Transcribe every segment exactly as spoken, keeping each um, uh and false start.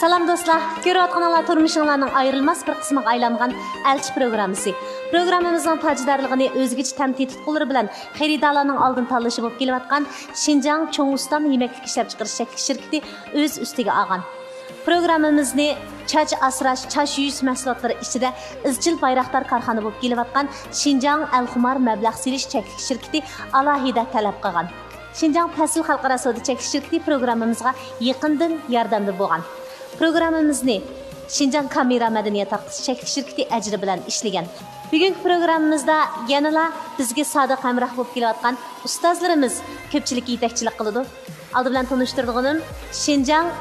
سالام دوستلار، كۆرۈۋاتقىنىڭلار تۇرمۇشۇڭلارنىڭ ئايرىلماس بىر قىسمىغا ئايلانغان ئەلچى پروگراممىسى. پروگراممىمىزنىڭ تاجدارلىقىنى ئۆزگىچە تەمتى تۇتقۇلىرى بىلەن خېرىدارلارنىڭ ئالدىن تاللىشى بولۇپ كېلىۋاتقان شىنجاڭ چوڭ ئۇستام يېمەكلىك ئىشلەپچىقىرىش چەكلىك شىركىتى ئۆز ئۈستىگە ئالغان. پروگراممىمىزنى چاچ ئاسراش، چاچ يۇيۇش مەھسۇلاتلىرى ئىچىدە ئىزچىل بايراقدار كارخانا بولۇپ كېلىۋاتقان شىنجاڭ ئەلخۇمار مەبلەغ سېلىش چەكلىك شىركىتى ئالاھىدە تەلەپ قىلغان. شىنجاڭ پەسىل خەلقئارا سودا چەكلىك شىركىتى پروگراممىمىزغا يېقىندىن ياردەمدە بولغان. پروگراممىمىزنى شىنجاڭ كامېرا مەدەنىيەت تارقىتىش چەكلىك شىركىتى ئەجرى بىلەن ئىشلىگەن. بۈگۈنكى پروگراممىمىزدا يەنىلا بىزگە سادىق ھەمراھ بولۇپ كېلىۋاتقان ئۇستازلىرىمىز كۆپچىلىككە يېتەكچىلىك قىلىدۇ. ئالدى بىلەن تونۇشتۇرىدىغىنىم شىنجاڭ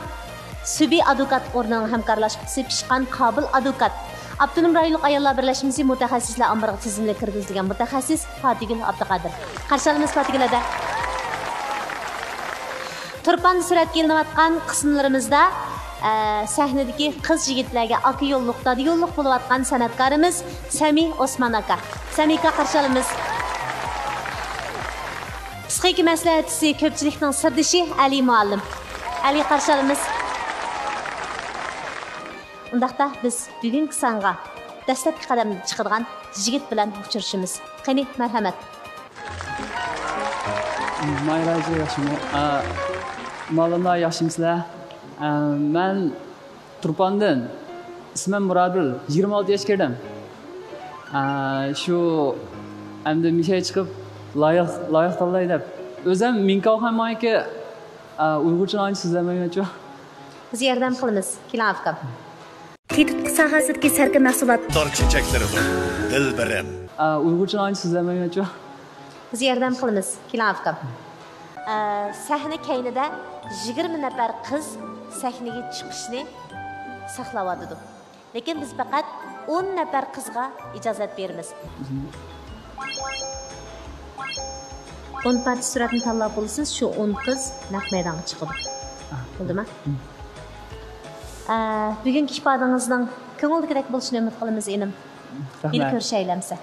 سۈبى ئادۋوكات ئورنىنىڭ ھەمكارلاشقۇچىسى پىشقان قابىل ئادۋوكات، ئاپتونوم رايونلۇق ئاياللار بىرلەشمىسى مۇتەخەسسىسلەر ئامبىرىغا تىزىملىك كىرگۈزۈلگەن مۇتەخەسسىس پاتىگۈل ئابدۇقادىر. قارشى ئالىمىز پاتىگۈل ھەدە. تۇرپاندا سۈرەتكە ئېلىنىۋاتقان قىسىملىرىمىزدا، ئە، سەھنىدىكى قىز يىگىتلەرگە ئاكا يوللۇق، دادا يوللۇق بولۇۋاتقان سەنئەتكارىمىز سەمى ئوسمان ئاكا. سەمى ئاكا، قارشى ئالىمىز. پسىخىكا مەسلىھەتچىسى، كۆپچىلىكنىڭ سىردىشى ئەلى مۇئەللىم. ئەلى، قارشى ئالىمىز. ئۇنداقتا بىز بۈگۈنكى سانغا دەسلەپكى قەدەمدە چىقىدىغان يىگىت بىلەن ئۇچرىشىمىز. قېنى، مەرھەمەت. مايراجى ياخشىمۇ؟ ئا، مالىنا ياخشىمۇسىلەر؟ ئا، مەن تۇرپاندىن. ئىسمىم مۇرادىل، يىگىرمە ئالتە ياش كىردىم. ئا، شۇ ئەمدى مىشەي چىقىپ لايىق، لايىق تاللاي دەپ. ئۆزۈم مىڭكاۋخەن مايكى، ئا، ئۇيغۇرچە ئانچە سۆزلەيمەنچۇ. بىز ياردەم قىلىمىز. كېلىڭ ئاكام. تىتۇتقۇ ساھەسىدىكى سەركە مەھسۇلات. دار چېچەكلىرىدۇر دىلبىرىم. ئا، ئۇيغۇرچە ئانچە سۆزلەيمەنچۇ. بىز ياردەم قىلىمىز. كېلىڭ ئاكام. ئە، سەھنە كەينىدە يىگىرمە نەپەر قىز سەھنىگە چىقىشنى ساقلاۋاتىدۇ. لېكىن بىز پەقەت ئون نەپەر قىزغا ئىجازەت بېرىمىز. ئون پارچە سۈرەتنى تاللاپ بولىسىز، شۇ ئون قىز نەق مەيدانغا چىقىدۇ. بولدىما؟ ئە، بۈگۈنكى ئىپادىڭىزنىڭ كۆڭۈلدىكىدەك بولۇشىنى ئۈمىد قىلىمىز، ئىنىم. يەنە كۆرۈشەيلى ئەمىسە.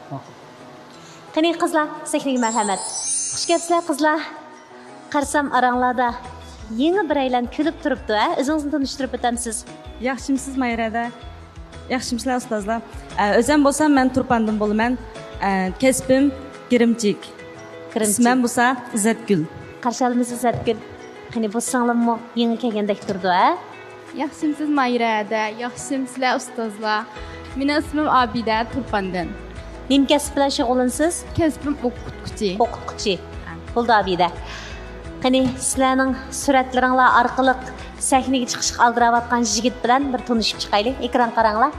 قېنى قىزلار، سەھنىگە مەرھەمەت. خۇش كەپسىلەر قىزلار. قارىسام ئاراڭلاردا يېڭى بىرەيلەن كۈلۈپ تۇرۇپتۇ، ھە؟ ئۆزىڭىزنى تونۇشتۇرۇپ ئۆتەمسىز؟ ياخشىمسىز مايرا ھەدە؟ ياخشىمسىلەر ئۇستازلار؟ ئە، ئۆزەم بولسام مەن تۇرپاندىن بولىمەن. ئە، كەسپىم گىرىمچىك. گىرىمچىك. ئىسمىم بولسا ئىززەتگۈل. قارشى ئالىمىز ئىززەتگۈل. قېنى بۇ سىڭلىممۇ يېڭى كەلگەندەك تۇرىدۇ، ھە؟ ياخشىمسىز مايرا ھەدە؟ ياخشىمسىلەر ئۇستازلار؟ مېنىڭ ئىسمىم ئابىدە، تۇرپاندىن. نېمە كەسىپ بىلەن شۇغۇللىنىسىز؟ كەسپىم ئوقۇتقۇچى. ئوقۇتقۇچى. ھە. بولدى ئابىدە. قېنى، سىلەرنىڭ سۈرەتلىرىڭلار ئارقىلىق سەھنىگە چىقىشقا ئالدىراۋاتقان يىگىت بىلەن بىر تونۇشۇپ چىقايلى. ئېكران قاراڭلار.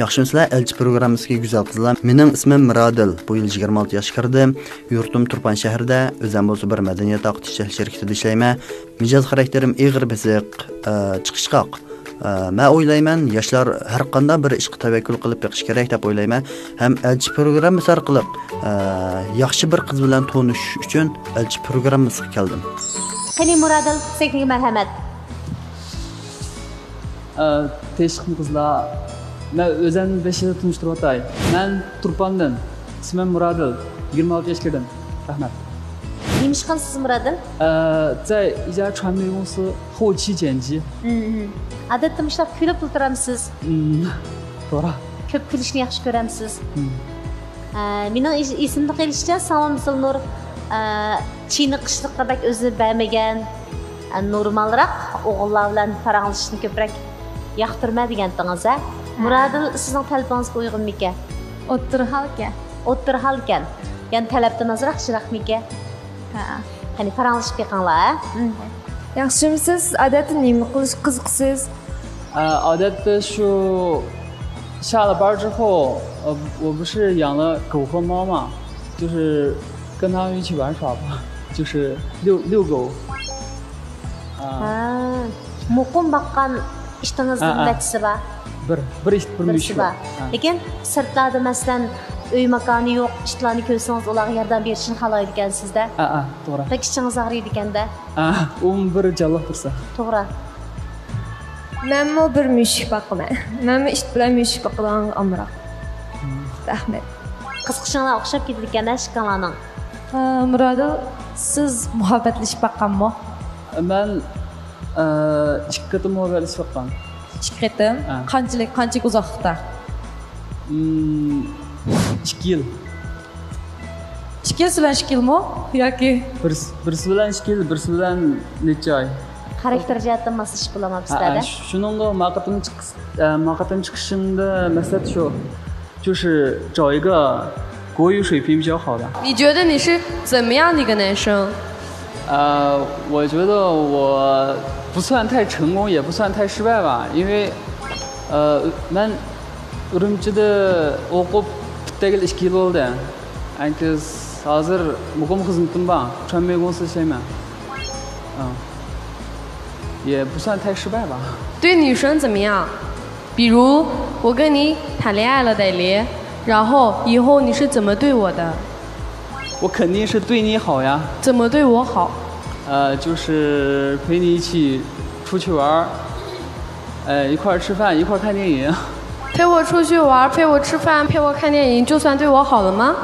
ياخشىمۇسىلەر، ئەلچى پروگراممىسىدىكى گۈزەل قىزلار؟ مېنىڭ ئىسمىم مىرادىل. بۇ يىل يىگىرمە ئالتە ياشقا كىردىم. يۇرتۇم تۇرپان شەھىرىدە. ئۆزەم بولسا بىر مەدەنىيەت تارقىتىش شىركىتىدە ئىشلەيمەن. مىجەز خاراكتېرىم ئېغىر بېسىق، ئە، چىقىشقاق. ئە، مەن ئويلايمەن، ياشلار ھەر قانداق بىر ئىشقا تەۋەككۈل قىلىپ بېقىش كېرەك دەپ ئويلايمەن. ھەم ئەلچى پروگراممىسى ئارقىلىق، ئە، ياخشى بىر قىز بىلەن تونۇشۇش ئۈچۈن ئەلچى پروگراممىسىغا كەلدىم. قېنى مۇرادىل، سەھنىگە مەرھەمەت. ئە، تىنچلىقمۇ قىزلار؟ مەن ئۆزەمنى بەش يىلدا تونۇشتۇرۇۋاتاي. مەن تۇرپاندىن. ئىسمىم مۇرادىل. يىگىرمە ئالتە ياش كىردىم. رەھمەت. نېمە ئىش قىلىسىز مۇرادىل؟ ئە، 在一家传媒公司后期剪辑. ئادەتتە مۇشۇنداق كۈلۈپ تۇرامسىز؟ توغرا. كۆپ كۈلۈشنى ياخشى كۆرەمسىز؟ ئە، مېنىڭ ئېس-، ئېسىمدە قېلىشىچە، ساڭا مىسال نۇر، ئە، چېنىقىشلىققا بەك ئۆزىنى بەرمىگەن، ئە، نورمالراق ئوغۇللار بىلەن پاراڭلىشىشنى كۆپرەك ياقتۇرىمەن دېگەنتىڭىز، ھە؟ ھە. مۇرادىل سىزنىڭ تەلىپىڭىزگە ئۇيغۇنمىكەن؟ ئوتتۇرا ھالكەن. ئوتتۇرا ھالكەن. يەنى تەلەپتىن ئازراق يىراقمىكەن؟ ھە. قېنى، پاراڭلىشىپ بېقىڭلار، ھە؟ ياخشىمۇسىز؟ ئادەتتە نېمە قىلىشقا قىزىقىسىز؟ 呃，عادەتتە شۇ 下了班儿之后，呃，我不是养了狗和猫嘛，就是跟它们一起玩耍吧，就是遛遛狗。 ھە، مۇقىم باققان ئىتىڭىزنىڭ نەچچىسى بار؟ بىر، بىر ئىت، بىر مۈشۈك بار. لېكىن سىرتلاردا، مەسىلەن، ئۆي ماكانى يوق ئىتلارنى كۆرسىڭىز، ئۇلارغا ياردەم بېرىشنى خالايدىكەنسىز-دە. ھە، توغرا. بەك ئىچىڭىز ئاغرىيدىكەن-دە. ئۇمۇ بىر جانلىق تۇرسا. توغرا. مەنمۇ بىر مۈشۈك باقىمەن. مەنمۇ ئىت بىلەن مۈشۈك باقىدىغانغا ئامراق. رەھمەت. قىزىقىشىڭلار ئوخشاپ كېتىدىكەن-ھە ئىككىڭلارنىڭ. ئە، مۇرادىل، سىز مۇھەببەتلىشىپ باققانمۇ؟ مەن، ئە، ئىككى قېتىم مۇھەببەتلىشىپ باققان. ئىككى قېتىم. ھە. قانچىلىك، قانچىلىك ئۇزاقلىقتا؟ مم، ئىككى يىل. ئىككى يىل سىلەن ئىككى يىلمۇ؟ ياكى؟ بىرسى، بىرسى بىلەن ئىككى يىل، بىرسى بىلەن نەچچە ئاي. خاراكتېر جەھەتتىن ماسلىشىپ بولامدۇ ھە، سىلەردە؟ ھە، شۇنىڭغا ما قېتىم چىقىش-، ئە، ما قېتىم چىقىشىمدا مەقسەت شۇ. 就是找一个国语水平比较好的。你觉得你是怎么样的一个男生？呃，我觉得我不算太成功，也不算太失败吧，因为，呃，مەن ئۈرۈمچىدە ئوقۇپ پۈتتۈرگىلى ئىككى يىل بولدى. ئەنكىز ھازىر مۇقىم خىزمىتىم بار، چۈەنمېي گۇڭسى ئىشلەيمەن. 嗯，也不算太失败吧。对女生怎么样？比如我跟你谈恋爱了，戴笠，然后以后你是怎么对我的？我肯定是对你好呀。怎么对我好？呃，就是陪你一起出去玩儿，呃，一块儿吃饭，一块儿看电影。陪我出去玩儿，陪我吃饭，陪我看电影，就算对我好了吗？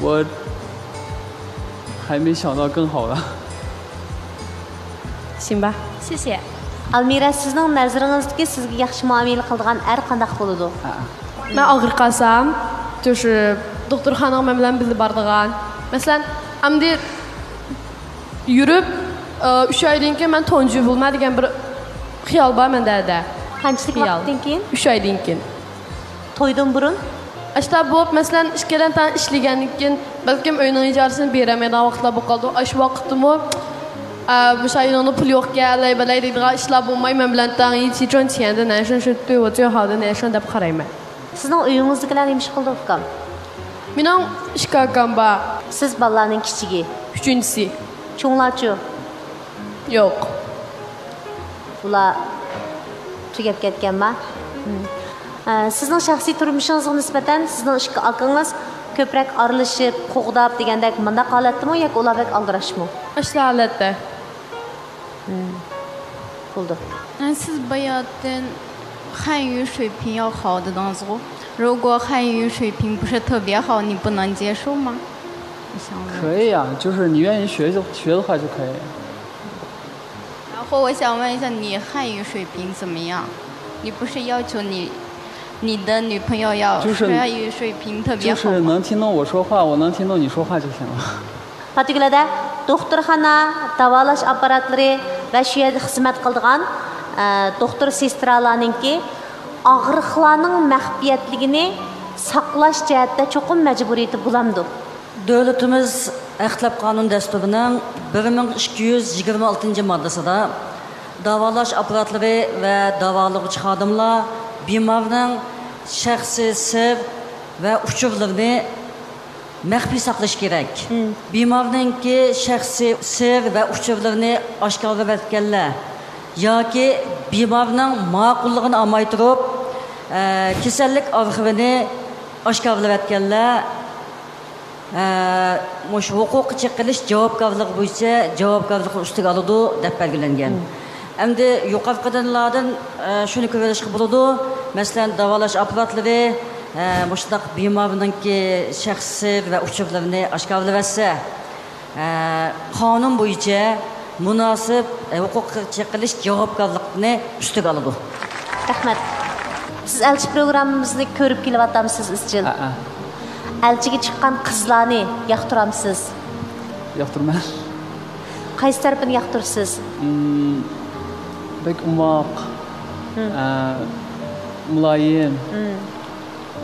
我还没想到更好的。行吧。谢谢。ئالمىرە، سىزنىڭ نەزىرىڭىزدىكى سىزگە ياخشى مۇئامىلە قىلىدىغان ئەر قانداق بولىدۇ؟ مەن ئاغرىپ قالسام، 就是 دوختۇرخانىغا مەن بىلەن بىللە بارىدىغان. مەسىلەن، ئەمدى يۈرۈپ، ئە، ئۈچ ئايدىن كېيىن مەن تۇنجى بولىمەن دېگەن بىر خىيال بار مەندە. قانچىلىك ۋاقىتتىن كېيىن؟ ئۈچ ئايدىن كېيىن. تويدىن بۇرۇن؟ ئاشتا بولۇپ، مەسىلەن، ئىككىدىن تەڭ ئىشلىگەندىن كېيىن، بەلكىم ئۆينىڭ ئىجارىسىنى بېرەلمەيدىغان ۋاقىتلار بولۇپ قالىدۇ. ئاشۇ ۋاقىتتىمۇ، ئە، مۇشۇ ئۆينىڭدە پۇل يوقكەن، ئەلەي بەلەي دەيدىغان ئىشلار بولماي، مەن بىلەن تەڭ 一起赚钱的男生是对我最好的男生 دەپ قارايمەن. سىزنىڭ ئۆيىڭىزدىكىلەر نېمە ئىش قىلىدۇ، ئۇكام؟ مېنىڭ ئىككى ئاكام بار. سىز بالىلارنىڭ كىچىكى؟ ئۈچىنچىسى. چوڭلارچۇ؟ يوق. ئۇلار تۈگەپ كەتكەنما؟ ھىم. ئە، سىزنىڭ شەخسىي تۇرمۇشىڭىزغا نىسبەتەن سىزنىڭ ئىككى ئاكىڭىز كۆپرەك ئارىلىشىپ، قوغداپ دېگەندەك مۇنداق ھالەتتىمۇ ياكى ئۇلار بەك ئالدىراشمۇ؟ ئاشۇ ھالەتتە. ھىم. بولدى. 那是不要等汉语水平要好的当中，如果汉语水平不是特别好，你不能接受吗？你想问。可以啊，就是你愿意学就，学的话就可以。然后我想问一下，你汉语水平怎么样？你不是要求你，你的女朋友要就是汉语水平特别好吗？就是能听懂我说话，我能听懂你说话就行了。 پاتىگۈلەدە دوختۇرخانا، داۋالاش ئاپپاراتلىرى ۋە شۇ يەردە خىزمەت قىلىدىغان، ئە، دوختۇر سېسترالارنىڭكى ئاغرىقلارنىڭ مەخپىيەتلىكىنى ساقلاش جەھەتتە چوقۇم مەجبۇرىيىتى بولامدۇ؟ دۆلىتىمىز ئەخلەت قانۇن دەستۇرىنىڭ بىر مىڭ ئىككى يۈز يىگىرمە ئالتىنچى ماددىسىدا داۋالاش ئاپپاراتلىرى ۋە داۋالىغۇچى خادىملار بىمارنىڭ شەخسىي سىر ۋە ئۇچۇرلىرىنى مەخپىي ساقلىشى كېرەك. مم. بىمارنىڭكى شەخسىي سىر ۋە ئۇچۇرلىرىنى ئاشكارىلىۋەتكەنلەر ياكى بىمارنىڭ ماقۇللۇقىنى ئالماي تۇرۇپ، ئە، كېسەللىك ئارخىۋىنى ئاشكارىلىۋەتكەنلەر، ئە، مۇشۇ ھوقۇققا چېقىلىش جاۋابكارلىقى بويىچە جاۋابكارلىقنى ئۈستىگە ئالىدۇ، دەپ بەلگىلەنگەن. مم. ئەمدى يۇقىرىقىدىنلاردىن، ئە، شۇنى كۆرۈۋېلىشقا بولىدۇ، مەسىلەن، داۋالاش ئاپپاراتلىرى، ئە، مۇشۇنداق بىمارنىڭكى شەخسىي سىر ۋە ئۇچۇرلىرىنى ئاشكارىلىۋەتسە، ئە، قانۇن بويىچە مۇناسىپ، ئە، ھوقۇققا چېقىلىش جاۋابكارلىقىنى ئۈستىگە ئالىدۇ. رەھمەت. سىز ئەلچى پروگراممىمىزنى كۆرۈپ كېلىۋاتامسىز ئىزچىل؟ ھەئە. ئەلچىگە چىققان قىزلارنى ياقتۇرامسىز؟ ياقتۇرىمەن. قايسى تەرىپىنى ياقتۇرىسىز؟ مم، بەك ئوماق، مم. ئە، مۇلايىم. مم.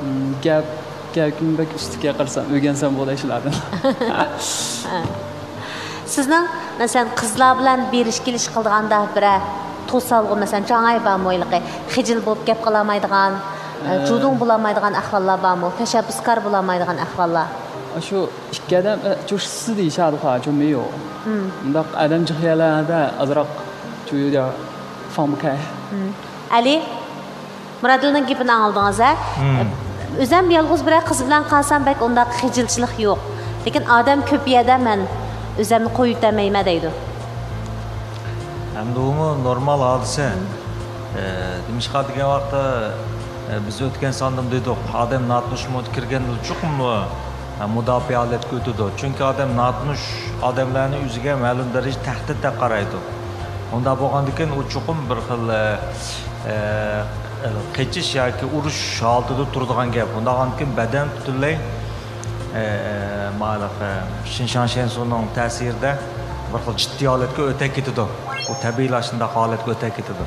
مم، گەپ، گەپىمۇ بەك ئۈستۈكى قارىسام، ئۆگەنسەم بولدى شۇلاردىن. ھە. سىزنىڭ، مەسىلەن، قىزلار بىلەن بېرىش كېلىش قىلىدىغاندا بىرەر توسالغۇ، مەسىلەن، چاڭاي بارمۇ ھېلىقى خىجىل بولۇپ گەپ قىلالمايدىغان، ئە، ئە. جۇدۇڭ بولالمايدىغان ئەھۋاللار بارمۇ؟ تەشەببۇسكار بولالمايدىغان ئەھۋاللار؟ ئاشۇ ئىككى ئادەم، ئە، 就是私底下的话就没有. مم. مۇنداق ئادەم جىق يەرلەردە ئازراق 就有点放不开. مم. ئەلى، مۇرادىلنىڭ گېپىنى ئاڭلىدىڭىز، ھە؟ مم. ئۆزەم يالغۇز بىرەر قىز بىلەن قالسام بەك ئۇنداق خىجىلچىلىق يوق. لېكىن ئادەم كۆپ يەردە مەن ئۆزەمنى قويۇۋېتەلمەيمەن دەيدۇ. ئەمدى ئۇمۇ نورمال ھادىسە. مم. ئە، نېمىشقا دېگەن ۋاقىتتا، ئە، بىز ئۆتكەن ساندىمۇ دېدۇق، ئادەم ناتونۇش مۇھىتقا كىرگەندە چوقۇم، ئە، مۇداپىئە ھالەتكە ئۆتىدۇ. چۈنكى ئادەم ناتونۇش ئادەملەرنى ئۆزىگە مەلۇم دەرىجىدە تەھدىت دەپ قارايدۇ. ئۇنداق بولغاندىكىن ئۇ چوقۇم بىر خىل، ئە، ئە، قېچىش ياكى ئۇرۇش ھالىتىدە تۇرىدىغان گەپ. ئۇنداق بولغاندىكىن بەدەن پۈتۈنلەي، ئە، مايلىق، ئە، شىنشاڭ شيەنسۇنىڭ تەسىرىدە بىر خىل جىددىي ھالەتكە ئۆتە كېتىدۇ. ئۇ تەبىئىيلا شۇنداق ھالەتكە ئۆتە كېتىدۇ.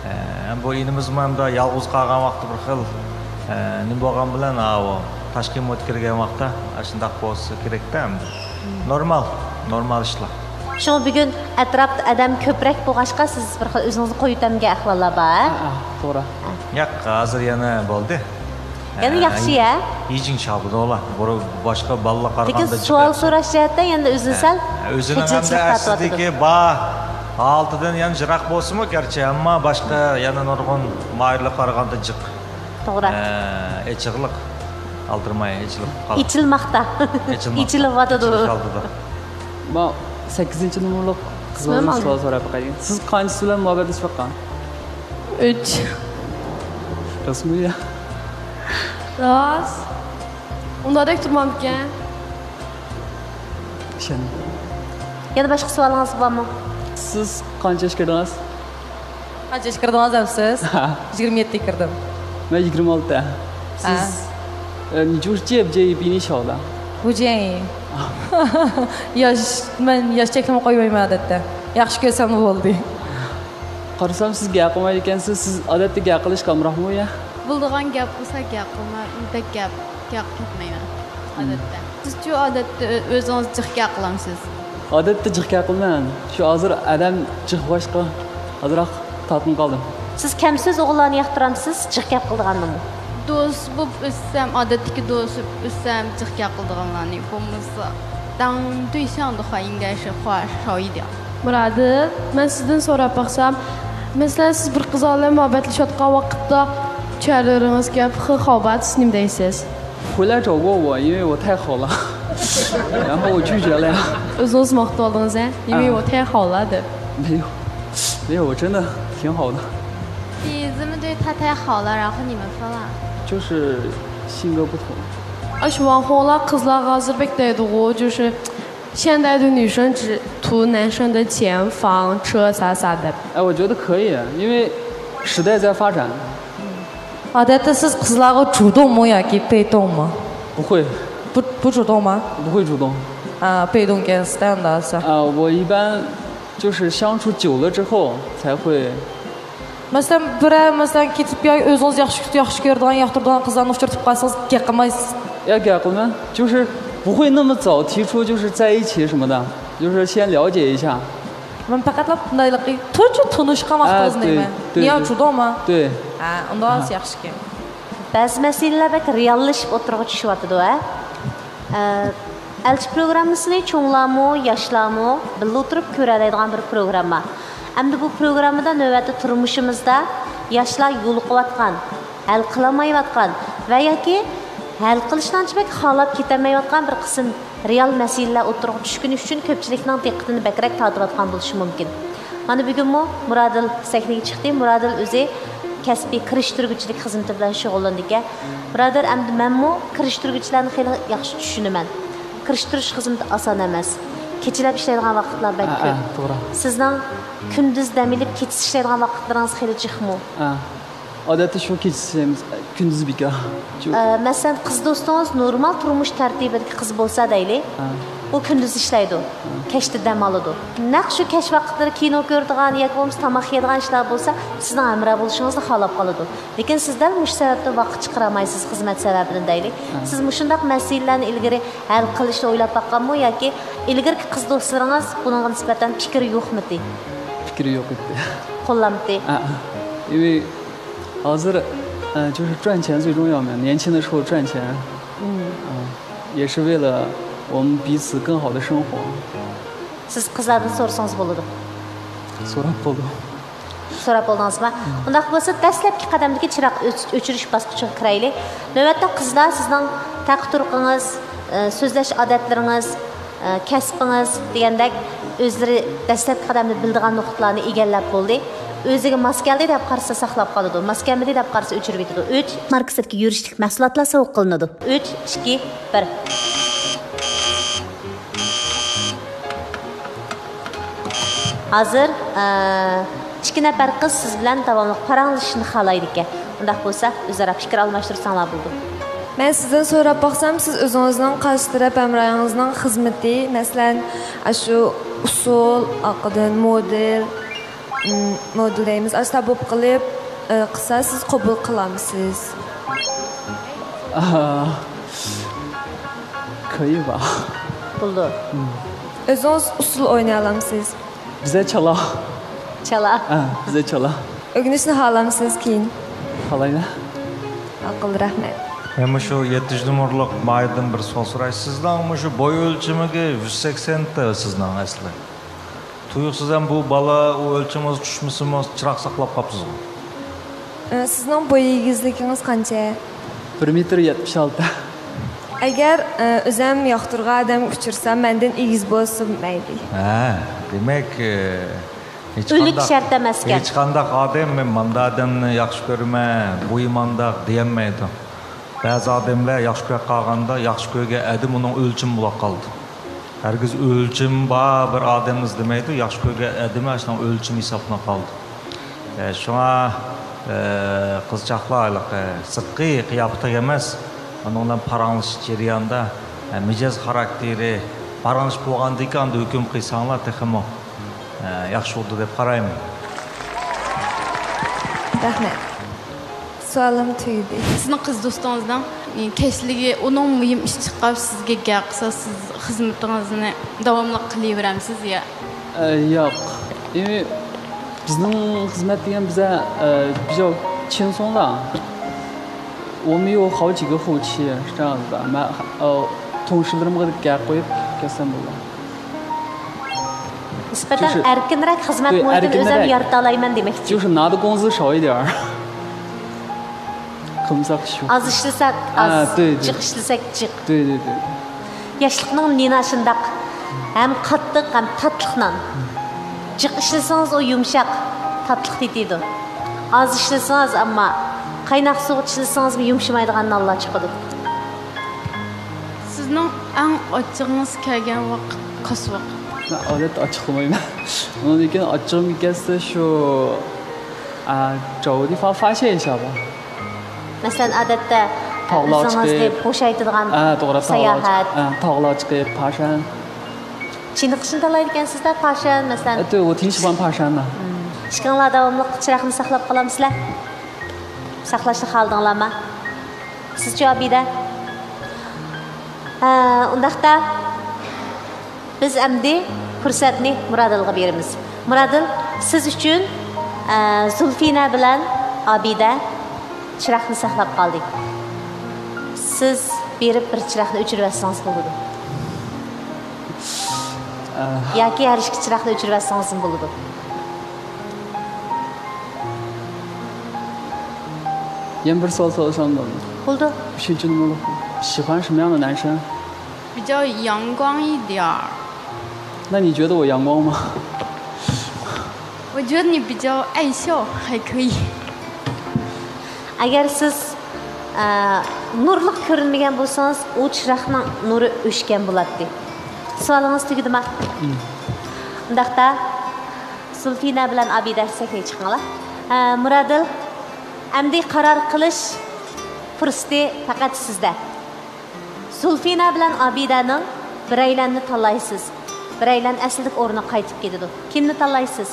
ئە، بۇ ئىنىمىزمۇ ئەمدى يالغۇز قالغان ۋاقتى بىر خىل، ئە، نېمە بولغان بىلەن، ئاۋۇ تاشقى مۇھىتقا كىرگەن ۋاقىتتا ئاشۇنداق بولسا كېرەكتە ئەمدى. نورمال، نورمال ئىشلار. شۇڭا بۈگۈن ئەتراپتا ئادەم كۆپرەك بولغاچقا، سىز بىر خىل ئۆزىڭىزنى قويۇۋېتەمگەن ئەھۋاللار بار. ھە؟ ھە، ھە، توغرا. ياق، ھازىر يەنە بولدى. يەنە ھە، ياخشى، ھە؟ يىجىڭ شاپىدۇلا. بۇرۇ-، باشقا بالىلار لېكىن قارىغاندا جىق سوئال ياخشى. سوراش جەھەتتە يەنە ئۆزىنى ھە، سەل ئۆزىنىڭ خىجىلچىلىق ئەمدى تارتىۋاتىدۇ. ئەسلىدىكى بار ھالىتىدىن يەنە يىراق بولسىمۇ گەرچە، ئەمما باشقا يەنە نۇرغۇن ماھىرلارغا قارىغاندا جىق. توغرا. ئە، ئېچىقلىق. ئالدىرىماي، ئېچىلىپ قال. ئېچىلماقتا. ئېچىلماقتا. ئېچىلىۋاتىدۇ. ئېچىلىش ئالدىدا. ما سەككىزىنچى نومۇرلۇق قىز بالىدىن سوئال سوراپ باقاي. سىز قانچىسى بىلەن مۇھەببەتلىشىپ باققان؟ ئۈچ. راستمۇ يا؟ راست. ئۇنداقدەك تۇرمامدىكەن. ئىشەن. يەنە باشقا سوئالىڭىز بارمۇ؟ سىز قانچە ياشقا كىردىڭىز؟ قانچە ياشقا كىردىڭىز دەپسىز؟ يىگىرمە يەتتىگە كىردىم. مەن يىگىرمە ئالتە. سىز، ئە، 你就是介不介意比你小的؟ 不介意. ياش، مەن ياش چەكلىمە قويمايمەن ئادەتتە. ياخشى كۆرسەملا بولدى. قارىسام، سىز گەپ قىلمايدىكەنسىز. سىز ئادەتتە گەپ قىلىشقا ئامراقمۇ يا؟ بولىدىغان گەپ بولسا گەپ قىلىمەن. بەك گەپ، گەپ كەتمەيمەن ئادەتتە. سىزچۇ ئادەتتە ئۆ-، ئۆزىڭىز جىق گەپ قىلامسىز؟ ئادەتتە جىق گەپ قىلىمەن. شۇ ھازىر ئادەم جىق بولغاچقا ئازراق تارتىنىپ قالدىم. سىز كەمسىز ئوغۇللارنى ياقتۇرامسىز، جىق گەپ قىلىدىغاننىمۇ؟ دوست بولۇپ ئۆتسەم، ئادەتتىكى دوست بولۇپ ئۆتسەم، جىق گەپ قىلىدىغانلارنى، بولمىسا 当对象的话，应该是话少一点。 مۇرادىل، مەن سىزدىن سوراپ باقسام، مەسىلەن، سىز بىر قىز بىلەن مۇھەببەتلىشىۋاتقان ۋاقىتتا چۈشەنلىرىڭىزگە 和好吧 دېسە نېمە دەيسىز؟ 回来找过我，因为我太好了。然后我拒绝了呀。 ئۆزىڭىز ماختىۋالدىڭىز ھە؟ 因为我太好了 دەپ. 没有，没有，我真的挺好的。你这么对他太好了，然后你们分了？就是性格不同。 ئاشۇ ۋاڭخۇڭلار قىزلارغا ھازىر بەك دەيدىغۇ، 就是现在的女生只图男生的钱、房、车啥啥的。 哎，我觉得可以，因为时代在发展。 ئادەتتە سىز قىزلارغا 主动مۇ ياكى 被动مۇ؟ 不会。 不، 不主动吗？ 不会主动。 ھە، 被动 ئىكەنسىز-دە ئۇنداق دېسە. 啊，我一般就是相处久了之后才会。 مەسىلەن، بىرەر، مەسىلەن، كېتىپ يا ئۆزىڭىز ياخشى، ياخشى كۆرىدىغان، ياقتۇرىدىغان قىزلارنى ئۇچرىتىپ قالسىڭىز گەپ قىلمايسىز؟ 要 گەپ قىلىمەن. 就是不会那么早提出就是在一起什么的，就是先了解一下。 مەن پەقەتلا بۇنداقلىقى تۇنجى تونۇشقان ۋاقتىڭىزنى دەيمەن. 你要主动吗؟ 对。 ھە، ئۇنداق بولسا ياخشىكەن. بەزى مەسىلىلەر بەك رېئاللىشىپ ئوتتۇرىغا چۈشۈۋاتىدۇ، ھە؟ ئە، ئەلچى پروگراممىسىنى چوڭلارمۇ، ياشلارمۇ بىللە ئولتۇرۇپ كۆرەلەيدىغان بىر پروگرامما. ئەمدى بۇ پروگراممىدا نۆۋەتتە تۇرمۇشىمىزدا ياشلار يولۇقۇۋاتقان، ھەل قىلالمايۋاتقان ۋە ياكى ھەل قىلىشنى ئانچە بەك خالاپ كېتەلمەيۋاتقان بىر قىسىم رېئال مەسىلىلەر ئوتتۇرىغا چۈشكىنى ئۈچۈن كۆپچىلىكنىڭ دىققىتىنى بەكرەك تارتىۋاتقان بولۇشى مۇمكىن. مانا بۈگۈنمۇ مۇرادىل سەھنىگە چىقتى. مۇرادىل ئۆزى كەسپىي كىرىشتۈرگۈچىلىك خىزمىتى بىلەن شۇغۇللىنىدىكەن. بۇرادەر، ئەمدى مەنمۇ كىرىشتۈرگۈچىلەرنى خېلى ياخشى چۈشىنىمەن. كىرىشتۈرۈش خىزمىتى ئاسان ئەمەس. كېچىلەپ ئىشلەيدىغان ۋاقىتلار بەك ھە، كۆپ. ھە، توغرا. سىزنىڭ كۈندۈز دەم ئېلىپ، كېچىسى ئىشلەيدىغان ۋاقىتلىرىڭىز خېلى جىقمۇ؟ ھە. ئادەتتە شۇ كېچىسى، كۈندۈز بىكار. شۇ ئە، مەسىلەن، قىز دوستىڭىز نورمال تۇرمۇش تەرتىپىدىكى قىز بولسا دەيلى، ھە. ئۇ كۈندۈز ئىشلەيدۇ، ھە. كەچتە دەم ئالىدۇ. نەق شۇ كەچ ۋاقىتلىرى كىنو كۆرىدىغان ياكى بولمىسا تاماق يەيدىغان ئىشلار بولسا، سىزنىڭ ھەمراھ بولۇشىڭىزنى خالاپ قالىدۇ. لېكىن سىز دەل مۇشۇ سەۋەبتىن ۋاقىت چىقىرالمايسىز خىزمەت سەۋەبىدىن دەيلى. ھە. سىز مۇشۇنداق مەسىلىلەرنى ئىلگىرى ھەل قىلىشنى ئويلاپ باققانمۇ ياكى ئىلگىرىكى قىز دوستلىرىڭىز بۇنىڭغا نىسبەتەن پىكرى يوقمىدى؟ پىكرى يوق ئىدى. قوللامتى؟ ھە. ئىۋى ھازىر، ئە، 就是赚钱最重要嘛，年轻的时候赚钱。 ھىم. 啊，也是为了我们彼此更好的生活。 سىز قىزلاردىن سورىسىڭىز بولىدۇ. سوراپ بولدۇم. سوراپ بولدىڭىزمۇ؟ ئۇنداق بولسا، دەسلەپكى قەدەمدىكى چىراغ ئۆچ-، ئۆچۈرۈش باسقۇچىغا كىرەيلى. نۆۋەتتە قىزلار سىزنىڭ تەقى-تۇرقىڭىز، ئە، سۆزلەش ئادەتلىرىڭىز، ئە، كەسپىڭىز دېگەندەك ئۆزلىرى دەسلەپكى قەدەمدە بىلىدىغان نۇقتىلارنى ئىگىلەپ بولدى. ئۆزىگە ماس كەلدى دەپ قارىسا ساقلاپ قالىدۇ، ماس كەلمىدى دەپ قارىسا ئۆچۈرۈۋېتىدۇ. ئۈچ، ماركىسىدىكى يۈرۈشلۈك مەھسۇلاتلار سوۋغا قىلىنىدۇ. ئۈچ، ئىككى، بىر. ھازىر، ئە، ئىككى نەپەر قىز سىز بىلەن داۋاملىق پاراڭلىشىشنى خالايدىكەن. ئۇنداق بولسا، ئۆزئارا پىكىر ئالماشتۇرساڭلار بولىدۇ. مەن سىزدىن سوراپ باقسام، سىز ئۆزىڭىزنىڭ قارشى تەرەپ ھەمراھىڭىزنىڭ خىزمىتى، مەسىلەن، ئاشۇ ئۇسسۇل، ئارقىدىن مودېل، ئىم، مودېل دەيمىز، ئاشۇنداق بولۇپ قېلىپ، ئە، قىلسا سىز قوبۇل قىلامسىز؟ ئاھ، 可以吧。 بولىدۇ. ئۆزىڭىز ئۇسسۇل ئوينىيالامسىز؟ بىزە چالا. چالا. ھە، بىزە چالا. ئۆگىنىشنى خالامسىز كېيىن؟ خالايمەن. ماقۇل، رەھمەت. مەن مۇشۇ يەتتىنچى نومۇرلۇق ماھىردىن بىر سوئال سوراي. سىزنىڭ مۇشۇ بوي ئۆلچىمىگە يۈز سەكسەن سىزنىڭ ئەسلى. تۇيۇقسىز ھەم بۇ بالا ئۇ ئۆلچىمىڭىز چۈشمىسىمۇ چىراغ ساقلاپ قاپسىزغۇ؟ ئە، سىزنىڭ بوي ئېگىزلىكىڭىز قانچە؟ بىر مېتىر يەتمىش ئالتە. ئەگەر، ئە، ئۆزەم ياقتۇرغان ئادەمگە ئۇچرىسام، مەندىن ئېگىز بولسا مەيلى. ھە، دېمەك، ئە، ھېچقانداق، ئۆلۈك شەرت ئەمەسكەن. ھېچقانداق ئادەم «مەن ماندا ئادەمنى ياخشى كۆرىمەن، بويى مانداق» دېيەلمەيدۇ. بەزى ئادەملەر ياخشى كۆرۈپ قالغاندا، ياخشى كۆرگەن ئادەم ئۇنىڭ ئۆلچىمى بولۇپ قالىدۇ. ھەرگىز ئۆلچىمى بار بىر ئادەمنى ئىزدىمەيدۇ، ياخشى كۆرگەن ئادىمى ئاشۇنىڭ ئۆلچىمى ھېسابلىنىپ قالىدۇ. ئە، شۇڭا، ئە، قىزچاقلار ھېلىقى سىرتقى قىياپىتىگە ئەمەس، ئۇنىڭ بىلەن پاراڭلىشىش جەريانىدا، ئە، مىجەز خاراكتېرى، پاراڭلىشىپ بولغاندىن كېيىن ئاندىن ھۆكۈم قىلساڭلار تېخىمۇ، ئە، ياخشى بولىدۇ دەپ قارايمەن. رەھمەت. سوئالىم تۈگىدى. سىزنىڭ قىز دوستىڭىزنىڭ، ئى، كەچلىكى ئۇنىڭ مۇھىم ئىش چىققاچ سىزگە گەپ قىلسا، سىز خىزمىتىڭىزنى داۋاملىق قىلىۋېرەمسىز يا؟ ئە، ياق. ئى، بىزنىڭ خىزمەت دېگەن بىزە، ئە، بىزە چىنسۇڭدا. 我们有好几个后期，是这样子的。那，呃，同事们给改过一改三步了。 نىسبەتەن 就是 ئەركىنرەك خىزمەت 对 مۇھىتىنى ئۆزۈم ئەركىنرەك يارىتالايمەن دېمەكچى. 就是拿的工资少一点儿。 قىلمىساق ئىش يوق. ئاز ئىشلىسەك ئاز، 对 对 جىق 对 ئىشلىسەك جىق. 对 对 对. ياشلىقنىڭ نېنى شۇنداق ھەم قاتتىق ھەم تاتلىق نان. جىق ئىشلىسىڭىز ئۇ يۇمشاق، تاتلىق تېتىيدۇ. ئاز ئىشلىسىڭىز ئەمما قايناق سۇغا ئىشلىسىڭىزمۇ يۇمشىمايدىغان نانلار چىقىدۇ. سىزنىڭ ئەڭ ئاچچىقىڭىز كەلگەن ۋاقىت قايسى ۋاقىت؟ مەن ئادەتتە ئاچچىقلىمايمەن. ئۇنىڭدىن كېيىن ئاچچىقىم كەلسە شۇ، ئە، 找个地方发泄一下吧. مەسىلەن، ئادەتتە تاغلارغا ئۆزىڭىزنى چىقىپ، بوشايتىدىغان، ئە، توغرا، تاغلارغا ساياھەت. چىقىپ، ئە، تاغلارغا چىقىپ، پاشان. چېنىقىشنى تاللايدىكەنسىز-دە، پاشان، مەسىلەن. ئەتە، ئۇ تىنچ بولغان پاشاندا. مم. ئىككىڭلار داۋاملىق چىراغنى ساقلاپ قالامسىلەر؟ ساقلاشنى خالىدىڭلارمۇ؟ سىزچۇ، ئابىدە؟ ھە، ئۇنداقتا بىز ئەمدى پۇرسەتنى مۇرادىلغا بېرىمىز. مۇرادىل، سىز ئۈچۈن، ئە، زۇلفىنە بىلەن ئابىدە چىراغنى ساقلاپ قالدى. سىز بېرىپ بىر چىراغنى ئۆچۈرۈۋەتسىڭىز بولىدۇ. ئە. ياكى ھەر ئىككى چىراغنى ئۆچۈرۈۋەتسىڭىزمۇ بولىدۇ. يەنە بىر سوئال سورىسام بولىدۇ. بولىدۇ. ئۈچىنچى نومۇرلۇق. 喜欢什么样的男生؟ 比较阳光一点儿。 那你觉得我阳光吗？ 我觉得你比较爱笑，还可以。 ئەگەر سىز، ئە، نۇرلۇق كۆرۈنمىگەن بولسىڭىز، ئۇ چىراغنىڭ نۇرى ئۆچكەن بولاتتى. سوئالىڭىز تۈگىدىما؟ مم. ئۇنداقتا، زۇلفىنە بىلەن ئابىدە سەھنىگە چىقىڭلار. ئە، مۇرادىل، ئەمدى قارار قىلىش پۇرسىتى پەقەت سىزدە. زۇلفىنە بىلەن ئابىدەنىڭ بىرەيلەننى تاللايسىز. بىرەيلەن ئەسلىدىكى ئورنىغا قايتىپ كېتىدۇ. كىمنى تاللايسىز؟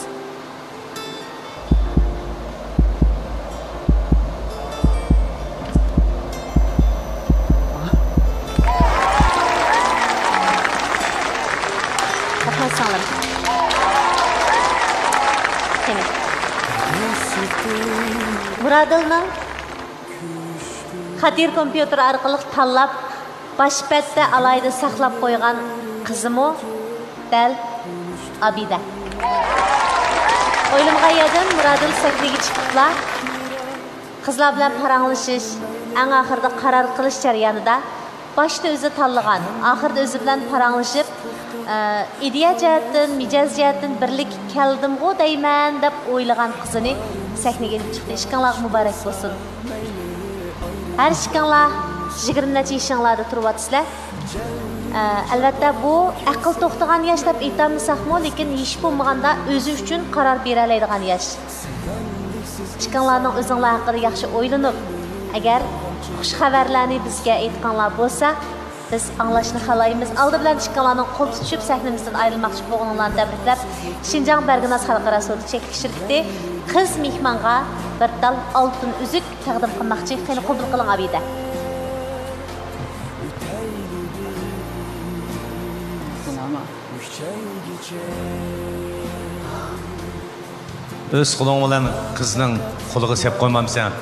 قاتناشساڭلار. قېنى. مۇرادىلنىڭ خەتىر كومپيۇتېر ئارقىلىق تاللاپ، باش بەتتە ئالاھىدە ساقلاپ قويغان قىزىمۇ دەل ئابىدە. ئويلىمىغان يەردىن مۇرادىل سەھنىگە چىقىپلا، قىزلار بىلەن پاراڭلىشىش، ئەڭ ئاخىرىدا قارار قىلىش جەريانىدا باشتا ئۆزى تاللىغان، ئاخىرىدا ئۆزى بىلەن پاراڭلىشىپ، ئە، ئىدىيە جەھەتتىن، مىجەز جەھەتتىن بىرلىككە كەلدىمغۇ دەيمەن دەپ ئويلىغان قىزىنى سەھنىگە ئېلىپ چىقتى. ئىككىڭلارغا مۇبارەك بولسۇن. ھەر ئىككىڭلار يىگىرمە نەچچە يېشىڭلاردا تۇرۇۋاتىسىلەر. ئە، ئەلۋەتتە، بۇ ئەقىل توختىغان ياش دەپ ئېيتالمىساقمۇ، لېكىن يېشى بولمىغاندا ئۆزى ئۈچۈن قارار بېرەلەيدىغان ياش. ئىككىڭلارنىڭ ئۆزۈڭلار ھەققىدە ياخشى ئويلىنىپ، ئەگەر خۇش خەۋەرلەرنى بىزگە ئېيتقاڭلار بولسا، بىز ئاڭلاشنى خالايمىز. ئالدى بىلەن ئىككىڭلارنىڭ قول تۇتۇشۇپ سەھنىمىزدىن ئايرىلماقچى بولغىنىڭلارنى تەبرىكلەپ، شىنجاڭ بەرگىناز خەلقئارا سودا چەكلىك شىركىتى قىز مېھمانغا بىر تال ئالتۇن ئۈزۈك تەقدىم قىلماقچى. قېنى، قوبۇل قىلىڭ، ئابىدە. ئۆز قولۇڭ بىلەن قىزنىڭ قولىغا سېلىپ قويمامسەن؟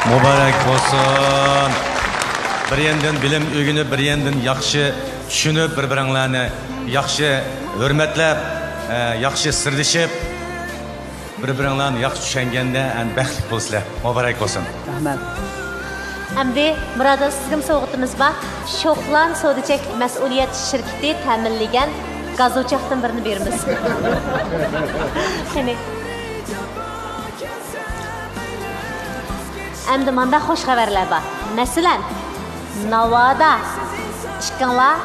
مۇبارەك بولسۇن. بىر ياندىن بىلىم ئۆگىنىپ، بىر ياندىن ياخشى چۈشىنىپ، بىر-بىرىڭلارنى ياخشى ھۆرمەتلەپ، ئە، ياخشى سىردىشىپ، بىر-بىرىڭلارنى ياخشى چۈشەنگەندە، ئەنە بەختلىك بولىسىلەر. مۇبارەك بولسۇن. رەھمەت. ئەمدى مۇرادىل، سىزگىمۇ سوۋغىتىمىز بار. شوخلان سودا چەكلىك مەسئۇلىيەت شىركىتى تەمىنلىگەن گاز ئوچاقتىن بىرنى بېرىمىز. قېنى. ئەمدى مانداق خۇش خەۋەرلەر بار. مەسىلەن، ناۋادا ئىككىڭلار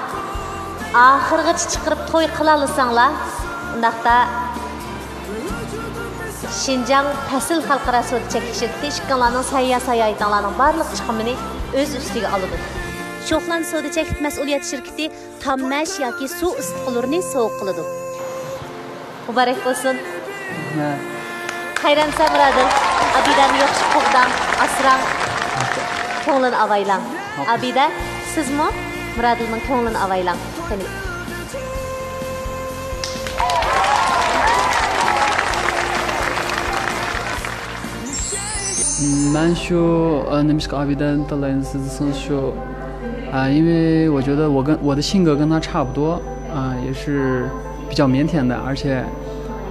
ئاخىرغىچە چىقىرىپ توي قىلالىساڭلار، ئۇنداقتا شىنجاڭ پەسىل خەلقئارا سودا چەكلىك شىركىتى ئىككىڭلارنىڭ سەيياھ ساياھىتىڭلارنىڭ بارلىق چىقىمىنى ئۆز ئۈستىگە ئالىدۇ. شوخلان سودا چەكلىك مەسئۇلىيەت شىركىتى تاممەش ياكى سۇ ئىسسىتقۇلىرىنى سوۋغا قىلىدۇ. مۇبارەك بولسۇن. ھە. قايرانسا مۇرادىل، ئابىدەنى يوقچۇق قوغداڭ، ئاسراڭ، كۆڭلىنى ئاۋايلاڭ. ئابىدە، سىزمۇ مۇرادىلنىڭ كۆڭلىنى ئاۋايلاڭ. قېنى. مەن شۇ، ئە، نېمىشقا ئابىدەنى تاللايمىز دېسىڭىز، شۇ، ئە، 因为我觉得我跟، 我的性格跟他差不多，啊，也是比较腼腆的，而且，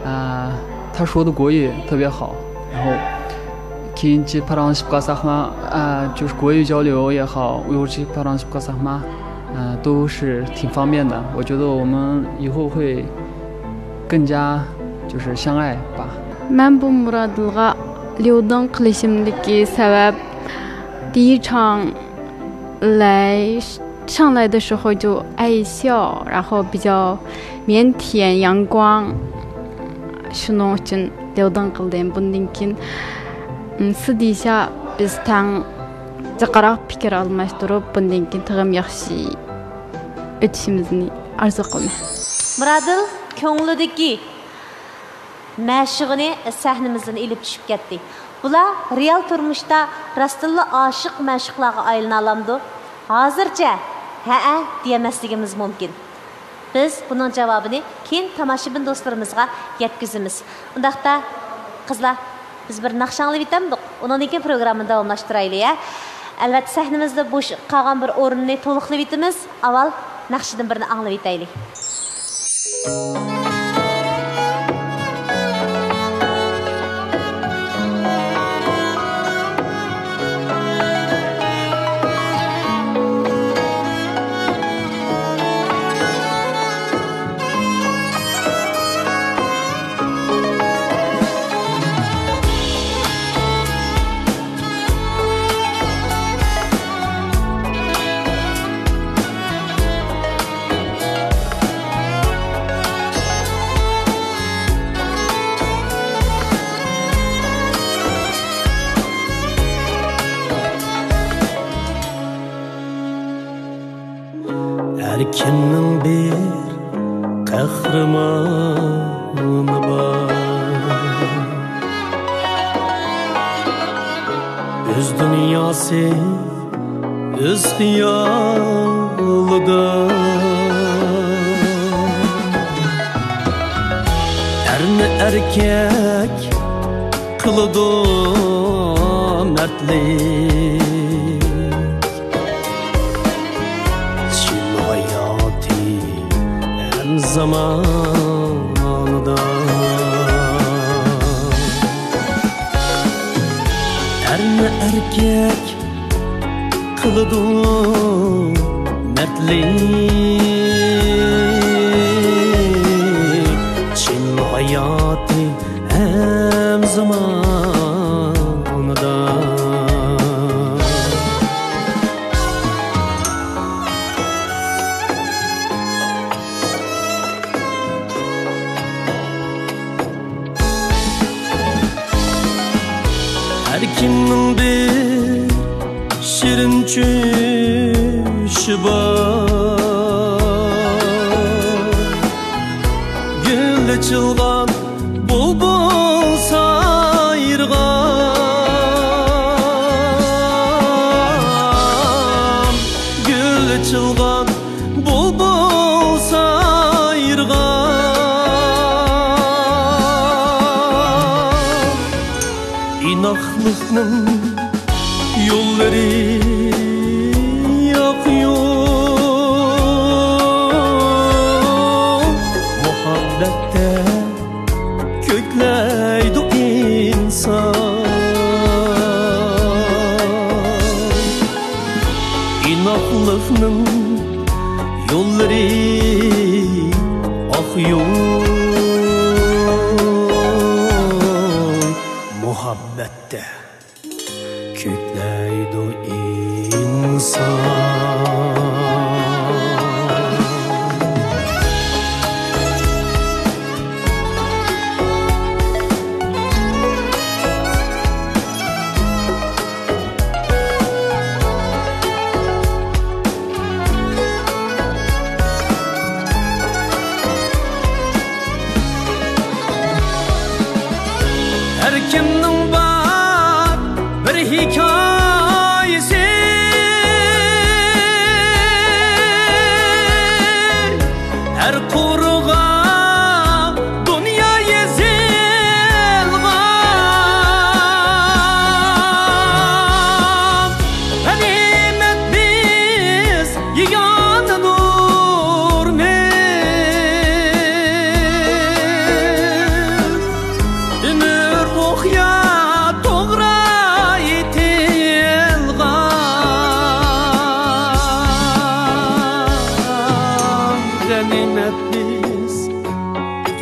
啊，他说的国语特别好，然后 كېيىنچە پاراڭلىشىپ قالساقمۇ، ئە، 就是国语交流也好، ئۇيغۇرچە پاراڭلىشىپ قالساقمۇ، ئە، 都是挺方便的。我觉得我们以后会更加就是相爱吧。 مەن بۇ مۇرادىلغا ليۇدىڭ قىلىشىمدىكى سەۋەب، 第一场来 上来的时候就爱笑，然后比较腼腆、阳光. شۇنىڭ ئۈچۈن ليۇدىڭ قىلدىم. بۇندىن كېيىن، ئىم، 私底下 بىز تەڭ جىقراق پىكىر ئالماشتۇرۇپ، بۇندىن كېيىن تېخىمۇ ياخشى ئۆتۈشىمىزنى ئارزۇ قىلىمەن. مۇرادىل كۆڭلىدىكى مەشۇقىنى سەھنىمىزدىن ئېلىپ چۈشۈپ كەتتى. بۇلار رېئال تۇرمۇشتا راستتىنلا ئاشىق مەشۇقلارغا ئايلىنالامدۇ؟ ھازىرچە ھەئە دېيەلمەسلىكىمىز مۇمكىن. بىز بۇنىڭ جاۋابىنى كېيىن تاماشىبىن دوستلىرىمىزغا يەتكۈزىمىز. ئۇنداقتا، قىزلار، بىز بىر ناخشا ئاڭلىۋېتەمدۇق، ئۇنىڭدىن كېيىن پروگراممىنى داۋاملاشتۇرايلى، ھە؟ ئەلۋەتتە، سەھنىمىزدە بوش قالغان بىر ئورۇننى تولۇقلىۋېتىمىز. ئاۋۋال ناخشىدىن بىرنى ئاڭلىۋېتەيلى. ھەر كىمنىڭ بىر قەھرىمانى بار. ئۆز دۇنياسى، ئۆز خىيالىدا. ئەرنى ئەركەك قىلىدۇ مەردلىك. چىن ھاياتى ھەم زامانىدا. ئەرنى ئەركەك قىلىدۇ مەردلىك. چىن ھاياتى ھەم زامانىدا. ھەر كىمنىڭ بىر شېرىن چۈشى بار. گۈل ئېچىلغان بۇلبۇل سايرىغان، گۈل ئېچىلغان بۇلبۇل سايرىغان. ئىناقلىقنىڭ يوللىرى ئاق يول، مۇھەببەتتە كۆكلەيدۇ ئىنسان. ئىناقلىقنىڭ يوللىرى ئاق يول، مۇھەببەتتە كۆكلەيدۇ ئىنسان. ھەر كىمنىڭ بار بىر ھېكايىسى، ھەر قۇرغا دۇنيا يېزىلغان. غەنىيمەت بىز يېگانىدۇرمىز. ئۆمۈر ئوقيا توغرا ئېيتىلغان. غەنىيمەت بىز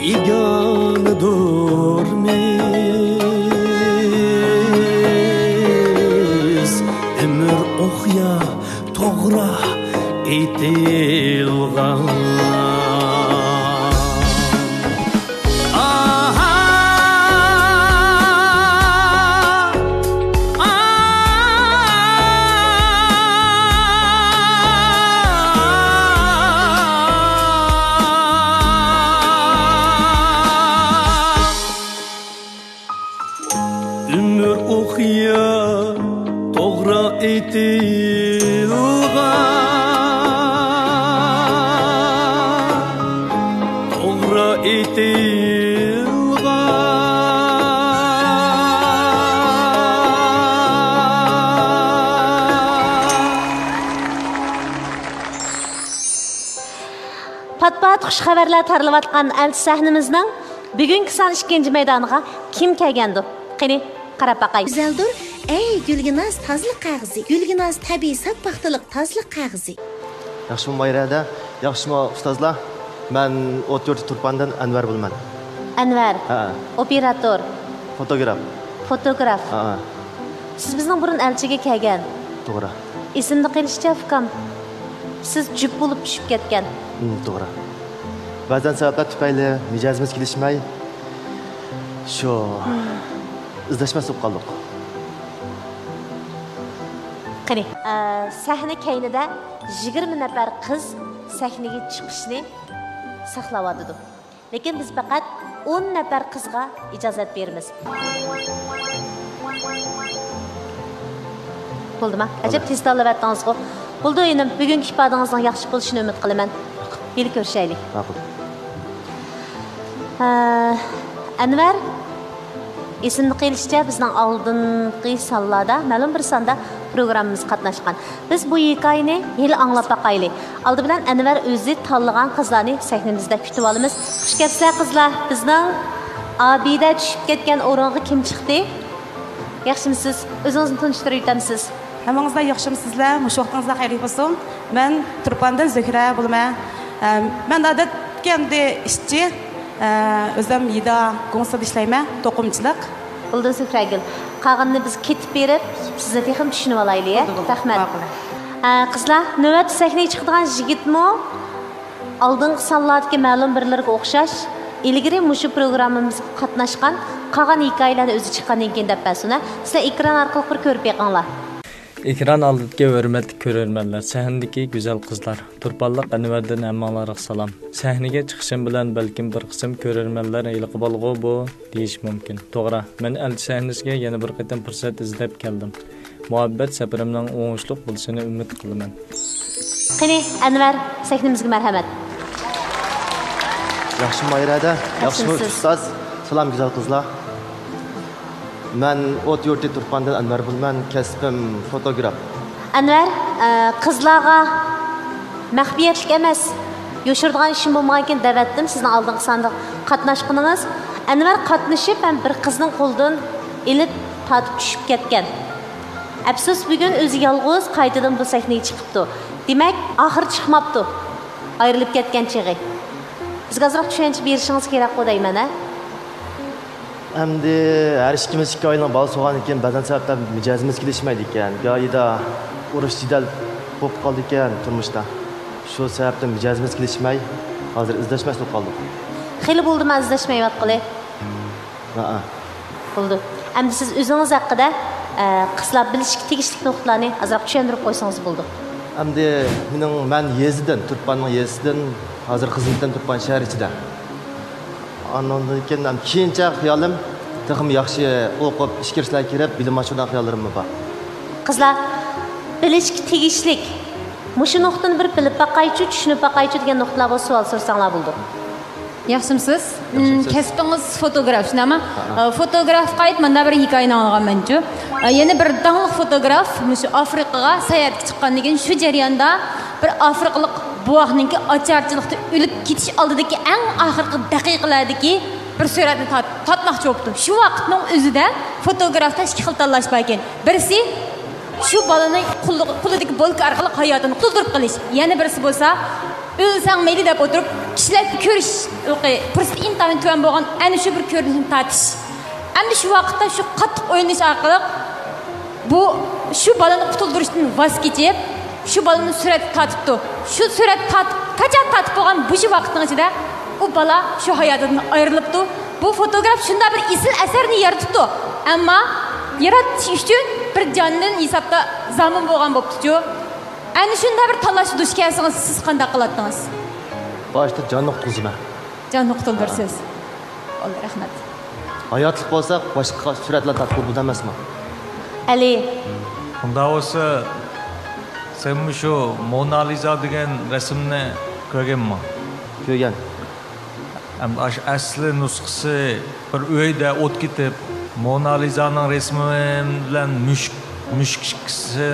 يېگانىدۇرمىز. ئۆمۈر ئوقيا توغرا ئېيتىلغان. ئاھا، ئاھا. ئۆمۈر ئوقيا توغرا ئېيتىلغان، توغرا ئېيتىلغان. پات-پات خۇش خەۋەرلەر تارىلىۋاتقان ئەلچى سەھنىمىزنىڭ بۈگۈنكى سان ئىككىنچى مەيدانىغا كىم كەلگەندۇ؟ قېنى، قاراپ باقاي. گۈزەلدۇر، ئەي گۈلگىناز تازىلىق قەغىزى، گۈلگىناز تەبىئىي ساپ پاختىلىق تازىلىق قەغىزى. ياخشىمۇ ماھىرە ھەدە؟ ياخشىمۇ ئۇستازلار؟ مەن ئوت يۇرتى تۇرپاندىن ئەنۋەر بولىمەن. ئەنۋەر. ھە. ئوپېراتور. فوتوگراف. فوتوگراف. ھە. سىز بىزنىڭ بۇرۇن ئەلچىگە كەلگەن. توغرا. ئېسىمدە قېلىشىچە، ئۇكام، سىز جۈپ بولۇپ چۈشۈپ كەتكەن. ھىم، توغرا. بەزەن سەۋەبلەر تۈپەيلى مىجەزىمىز كېلىشمەي، شۇ، ھىم، ئىزدەشمەس بولۇپ قالدۇق. قېنى، ئە، سەھنە كەينىدە يىگىرمە نەپەر قىز سەھنىگە چىقىشنى ساقلاۋاتىدۇ. لېكىن بىز پەقەت ئون نەپەر قىزغا ئىجازەت بېرىمىز. بولدىما؟ ئەجەب تېز تاللىۋەتتىڭىزغۇ. بولدى ئىنىم، بۈگۈنكى ئىپادىڭىزنىڭ ياخشى بولۇشىنى ئۈمىد قىلىمەن. ھېلى كۆرۈشەيلى. ماقۇل. ئە، ئەنۋەر، ئېسىمدە قېلىشىچە، بىزنىڭ ئالدىنقى سانلاردا، مەلۇم بىر ساندا پروگراممىمىزغا قاتناشقان. بىز بۇ ھېكايىنى ھېلى ئاڭلاپ باقايلى. ئالدى بىلەن ئەنۋەر ئۆزى تاللىغان قىزلارنى سەھنىمىزدە كۈتۈۋالىمىز. خۇش كەپسىلەر قىزلار، بىزنىڭ ئابىدە چۈشۈپ كەتكەن ئورۇنغا كىم چىقتى؟ ياخشىمۇسىز؟ ئۆزىڭىزنى تونۇشتۇرۇۋېتەمسىز؟ ھەممىڭىزلەر ياخشىمۇسىزلەر؟ مۇشۇ ۋاقتىڭىزلار خەيرلىك بولسۇن. مەن تۇرپاندىن زۆھرە بولىمەن. ئەم، مەن ئادەتتىكى ئەمدى ئىشچى. ئە، ئۆزۈم يىدا گۇڭسىدا ئىشلەيمەن، توقۇمىچىلىق. بولدى، زۆھرەگۈل. قالغىنىنى بىز كېتىپ بېرىپ، سىزنى تېخىمۇ چۈشىنىۋالايلى، ھە؟ بولدى، بولدى. رەھمەت. ماقۇل. ئە، قىزلار، نۆۋەتتە سەھنىگە چىقىدىغان يىگىتمۇ ئالدىنقى سانلاردىكى مەلۇم بىرلىرىگە ئوخشاش، ئىلگىرى مۇشۇ پروگراممىمىزغا قاتناشقان، قالغان ھېكايىلەرنى ئۆزى چىققاندىن كېيىن دەپ بەرسۇن، ھە؟ سىلەر ئېكران ئارقىلىق بىر كۆرۈپ بېقىڭلار. ئېكران ئالدىدىكى ھۆرمەتلىك كۆرۈرمەنلەر، سەھنىدىكى گۈزەل قىزلار، تۇرپانلىق ئەنۋەردىن ھەممىڭلارغا سالام. سەھنىگە چىقىشىم بىلەن بەلكىم بىر قىسىم كۆرۈرمەنلەر ھېلىقى بالىغۇ بۇ دېيىشى مۇمكىن. توغرا، مەن ئەلچى سەھنىسىگە يەنە بىر قېتىم پۇرسەت ئىزدەپ كەلدىم. مۇھەببەت سەپىرىمنىڭ ئوڭۇشلۇق بولۇشىنى ئۈمىد قىلىمەن. قېنى، ئەنۋەر، سەھنىمىزگە مەرھەمەت. ياخشىمۇ، ئايرا ھەدە؟ ياخشىمۇ، ياخشىمۇسىز؟ ئۇستاز. سالام، گۈزەل قىزلار. مەن ئوت يۇرتى تۇرپاندىن ئەنۋەر بولىمەن، كەسپىم فوتوگراف. ئەنۋەر، ئە، قىزلارغا مەخپىيەتلىك ئەمەس، يوشۇرىدىغان ئىشىم بولمىغانكىن دەۋەتتىم، سىزنىڭ ئالدىنقى ساندا قاتناشقىنىڭىز. ئەنۋەر قاتنىشىپ ھەم بىر قىزنىڭ قولىدىن ئېلىپ تارتىپ چۈشۈپ كەتكەن. ئەپسۇس، بۈگۈن ئۆزى يالغۇز قايتىدىن بۇ سەھنىگە چىقىپتۇ. دېمەك، ئاخىرى چىقماپتۇ ئايرىلىپ كەتكەن چېغى. بىزگە ئازراق چۈشەنچە بېرىشىڭىز كېرەكقۇ دەيمەن، ھە؟ ئەمدى ھەر ئىككىمىز ئىككى ئائىلىنىڭ بالىسى بولغاندىكىن، بەزەن سەۋەبلەر مىجەزىمىز كېلىشمەيدىكەن. گاھىدا ئۇرۇش جېدەل بولۇپ قالىدىكەن تۇرمۇشتا. شۇ سەۋەبتىن مىجەزىمىز كېلىشمەي، ھازىر ئىزدەشمەس بولۇپ قالدۇق. خېلى بولدىما ئىزدەشمەيۋاتقىلى؟ ھەئە. بولدى. ئەمدى سىز ئۆزىڭىز ھەققىدە، ئە، قىزلار بىلىشكە تېگىشلىك نۇقتىلارنى ئازراق چۈشەندۈرۈپ قويسىڭىز بولىدۇ. ئەمدى مېنىڭ، مەن يېزىدىن، تۇرپاننىڭ يېزىسىدىن، ھازىر خىزمىتىم تۇرپان شەھەر ئىچىدە. ئاندىن كېيىن ھەم كېيىنچە خىيالىم تېخىمۇ ياخشى ئوقۇپ، ئىچكىرىسىلەرگە كىرىپ، بىلىم ئاشۇرىدىغان خىياللىرىممۇ بار. قىزلار، بىلىشكە تېگىشلىك، مۇشۇ نۇقتىنى بىر بىلىپ باقايچۇ، چۈشىنىپ باقايچۇ دېگەن نۇقتىلار بولسا سوئال سورىساڭلار بولىدۇ. ياخشىمۇسىز؟ ياخشىمۇسىز؟ كەسپىڭىز فوتوگراف، شۇنداقمۇ؟ ھەئە. ئە، فوتوگراف قايت مانا بىر ھېكايىنى ئاڭلىغانمەنچۇ. ئە، يەنە بىر داڭلىق فوتوگراف مۇشۇ ئافرىقىغا ساياھەتكە چىققاندىن كېيىن شۇ جەرياندا بىر ئافرىقىلىق بوۋاقنىڭكى ئاچارچىلىقتا ئۆلۈپ كېتىش ئالدىدىكى ئەڭ ئاخىرقى دەقىقىلەردىكى بىر سۈرەتنى تارت-، تارتماقچى بولۇپتۇ. شۇ ۋاقىتنىڭ ئۆزىدە فوتوگرافتا ئىككى خىل تاللاش بار ئىكەن. بىرسى، شۇ بالىنى قولىدىكى بولكا ئارقىلىق ھاياتىنى قۇتۇلدۇرۇپ قېلىش. يەنە بىرسى بولسا، ئۆلسەڭ مەيلى دەپ ئولتۇرۇپ، كىشىلەر كۆرۈش پۇرسىتى ئىنتايىن تۆۋەن بولغان ئەنە شۇ بىر كۆرۈنۈشنى تارتىش. ئەمدى شۇ ۋاقىتتا شۇ قاتتىق ئويلىنىش ئارقىلىق بۇ، شۇ بالىنى قۇتۇلدۇرۇشتىن ۋاز كېچىپ، شۇ بالىنى سۈرەتكە تارتىپتۇ. شۇ سۈرەتكە تارتىپ، قاچان تارتىپ بولغان مۇشۇ ۋاقىتنىڭ ئىچىدە ئۇ بالا شۇ ھاياتىدىن ئايرىلىپتۇ. بۇ فوتوگراف شۇنداق بىر ئېسىل ئەسەرنى يارىتىپتۇ. ئەمما يارىتىش ئۈچۈن بىر جاندىن ھېسابتا زامىن بولغان بوپتۇچۇ. ئەنە شۇنداق بىر تاللاشقا دۇچ كەلسىڭىز، سىز قانداق قىلاتتىڭىز؟ باشتا جاننى قۇتقۇزىمەن. جاننى قۇتۇلدۇرىسىز. بولدى، رەھمەت. ھاياتلىق بولسا، باشقا سۈرەتلەر تارتقىلى بولىدۇ ئەمەسمۇ؟ ئەلى. ئۇنداق بولسا، سەن مۇشۇ مونا لىزا دېگەن رەسىمنى كۆرگەنمۇ؟ كۆرگەن. ئەمدى ئاشۇ ئەسلى نۇسخىسى بىر ئۆيدە ئوت كېتىپ، مونا لىزانىڭ رەسىمى بىلەن مۈشۈك، مۈشۈك ئىككىسى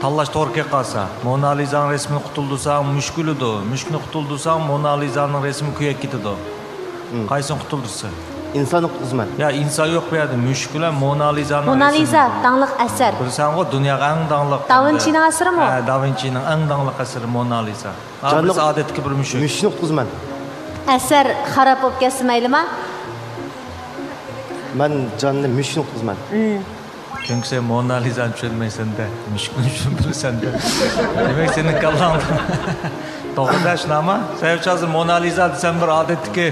تاللاش توغرا كېلىپ قالسا، مونا لىزانىڭ رەسىمىنى قۇتۇلدۇرساڭ، مۈشۈك ئۆلىدۇ، مۈشۈكنى قۇتۇلدۇرساڭ، مونا لىزانىڭ رەسىمى كۆيۈپ كېتىدۇ. مم. قايسىنى قۇتۇلدۇرىسەن؟ ئىنساننى قۇتقۇزىمەن. يا، ئىنسان يوق بۇ يەردە، مۈشۈك بىلەن مونا لىزانىڭ مونا رەسىمى. لىزا، داڭلىق ئەسەر. بىلسەڭغۇ، دۇنياغا ئەڭ داڭلىق. دا ۋىنچىنىڭ ئەسىرىمۇ؟ ھە، دا ۋىنچىنىڭ ئەڭ داڭلىق ئەسىرى مونا لىزا. ھا، جانلىق بىرسى ئادەتتىكى بىر مۈشۈك. مۈشۈكنى قۇتقۇزىمەن. ئەسەر خاراب بولۇپ كەتسە مەيلىما؟ مەن جاننى مۈشۈكنى قۇتقۇزىمەن. مم. چۈنكى سەن مونا لىزانى چۈشەنمەيسەن-دە، مۈشۈكنى چۈشىنىپ بىلىسەن-دە. دېمەك، سېنىڭ كاللاڭدا. توغرا-دە، شۇنداقمۇ؟ سەن ھازىر مونا لىزا دېسەم، بىر ئادەتتىكى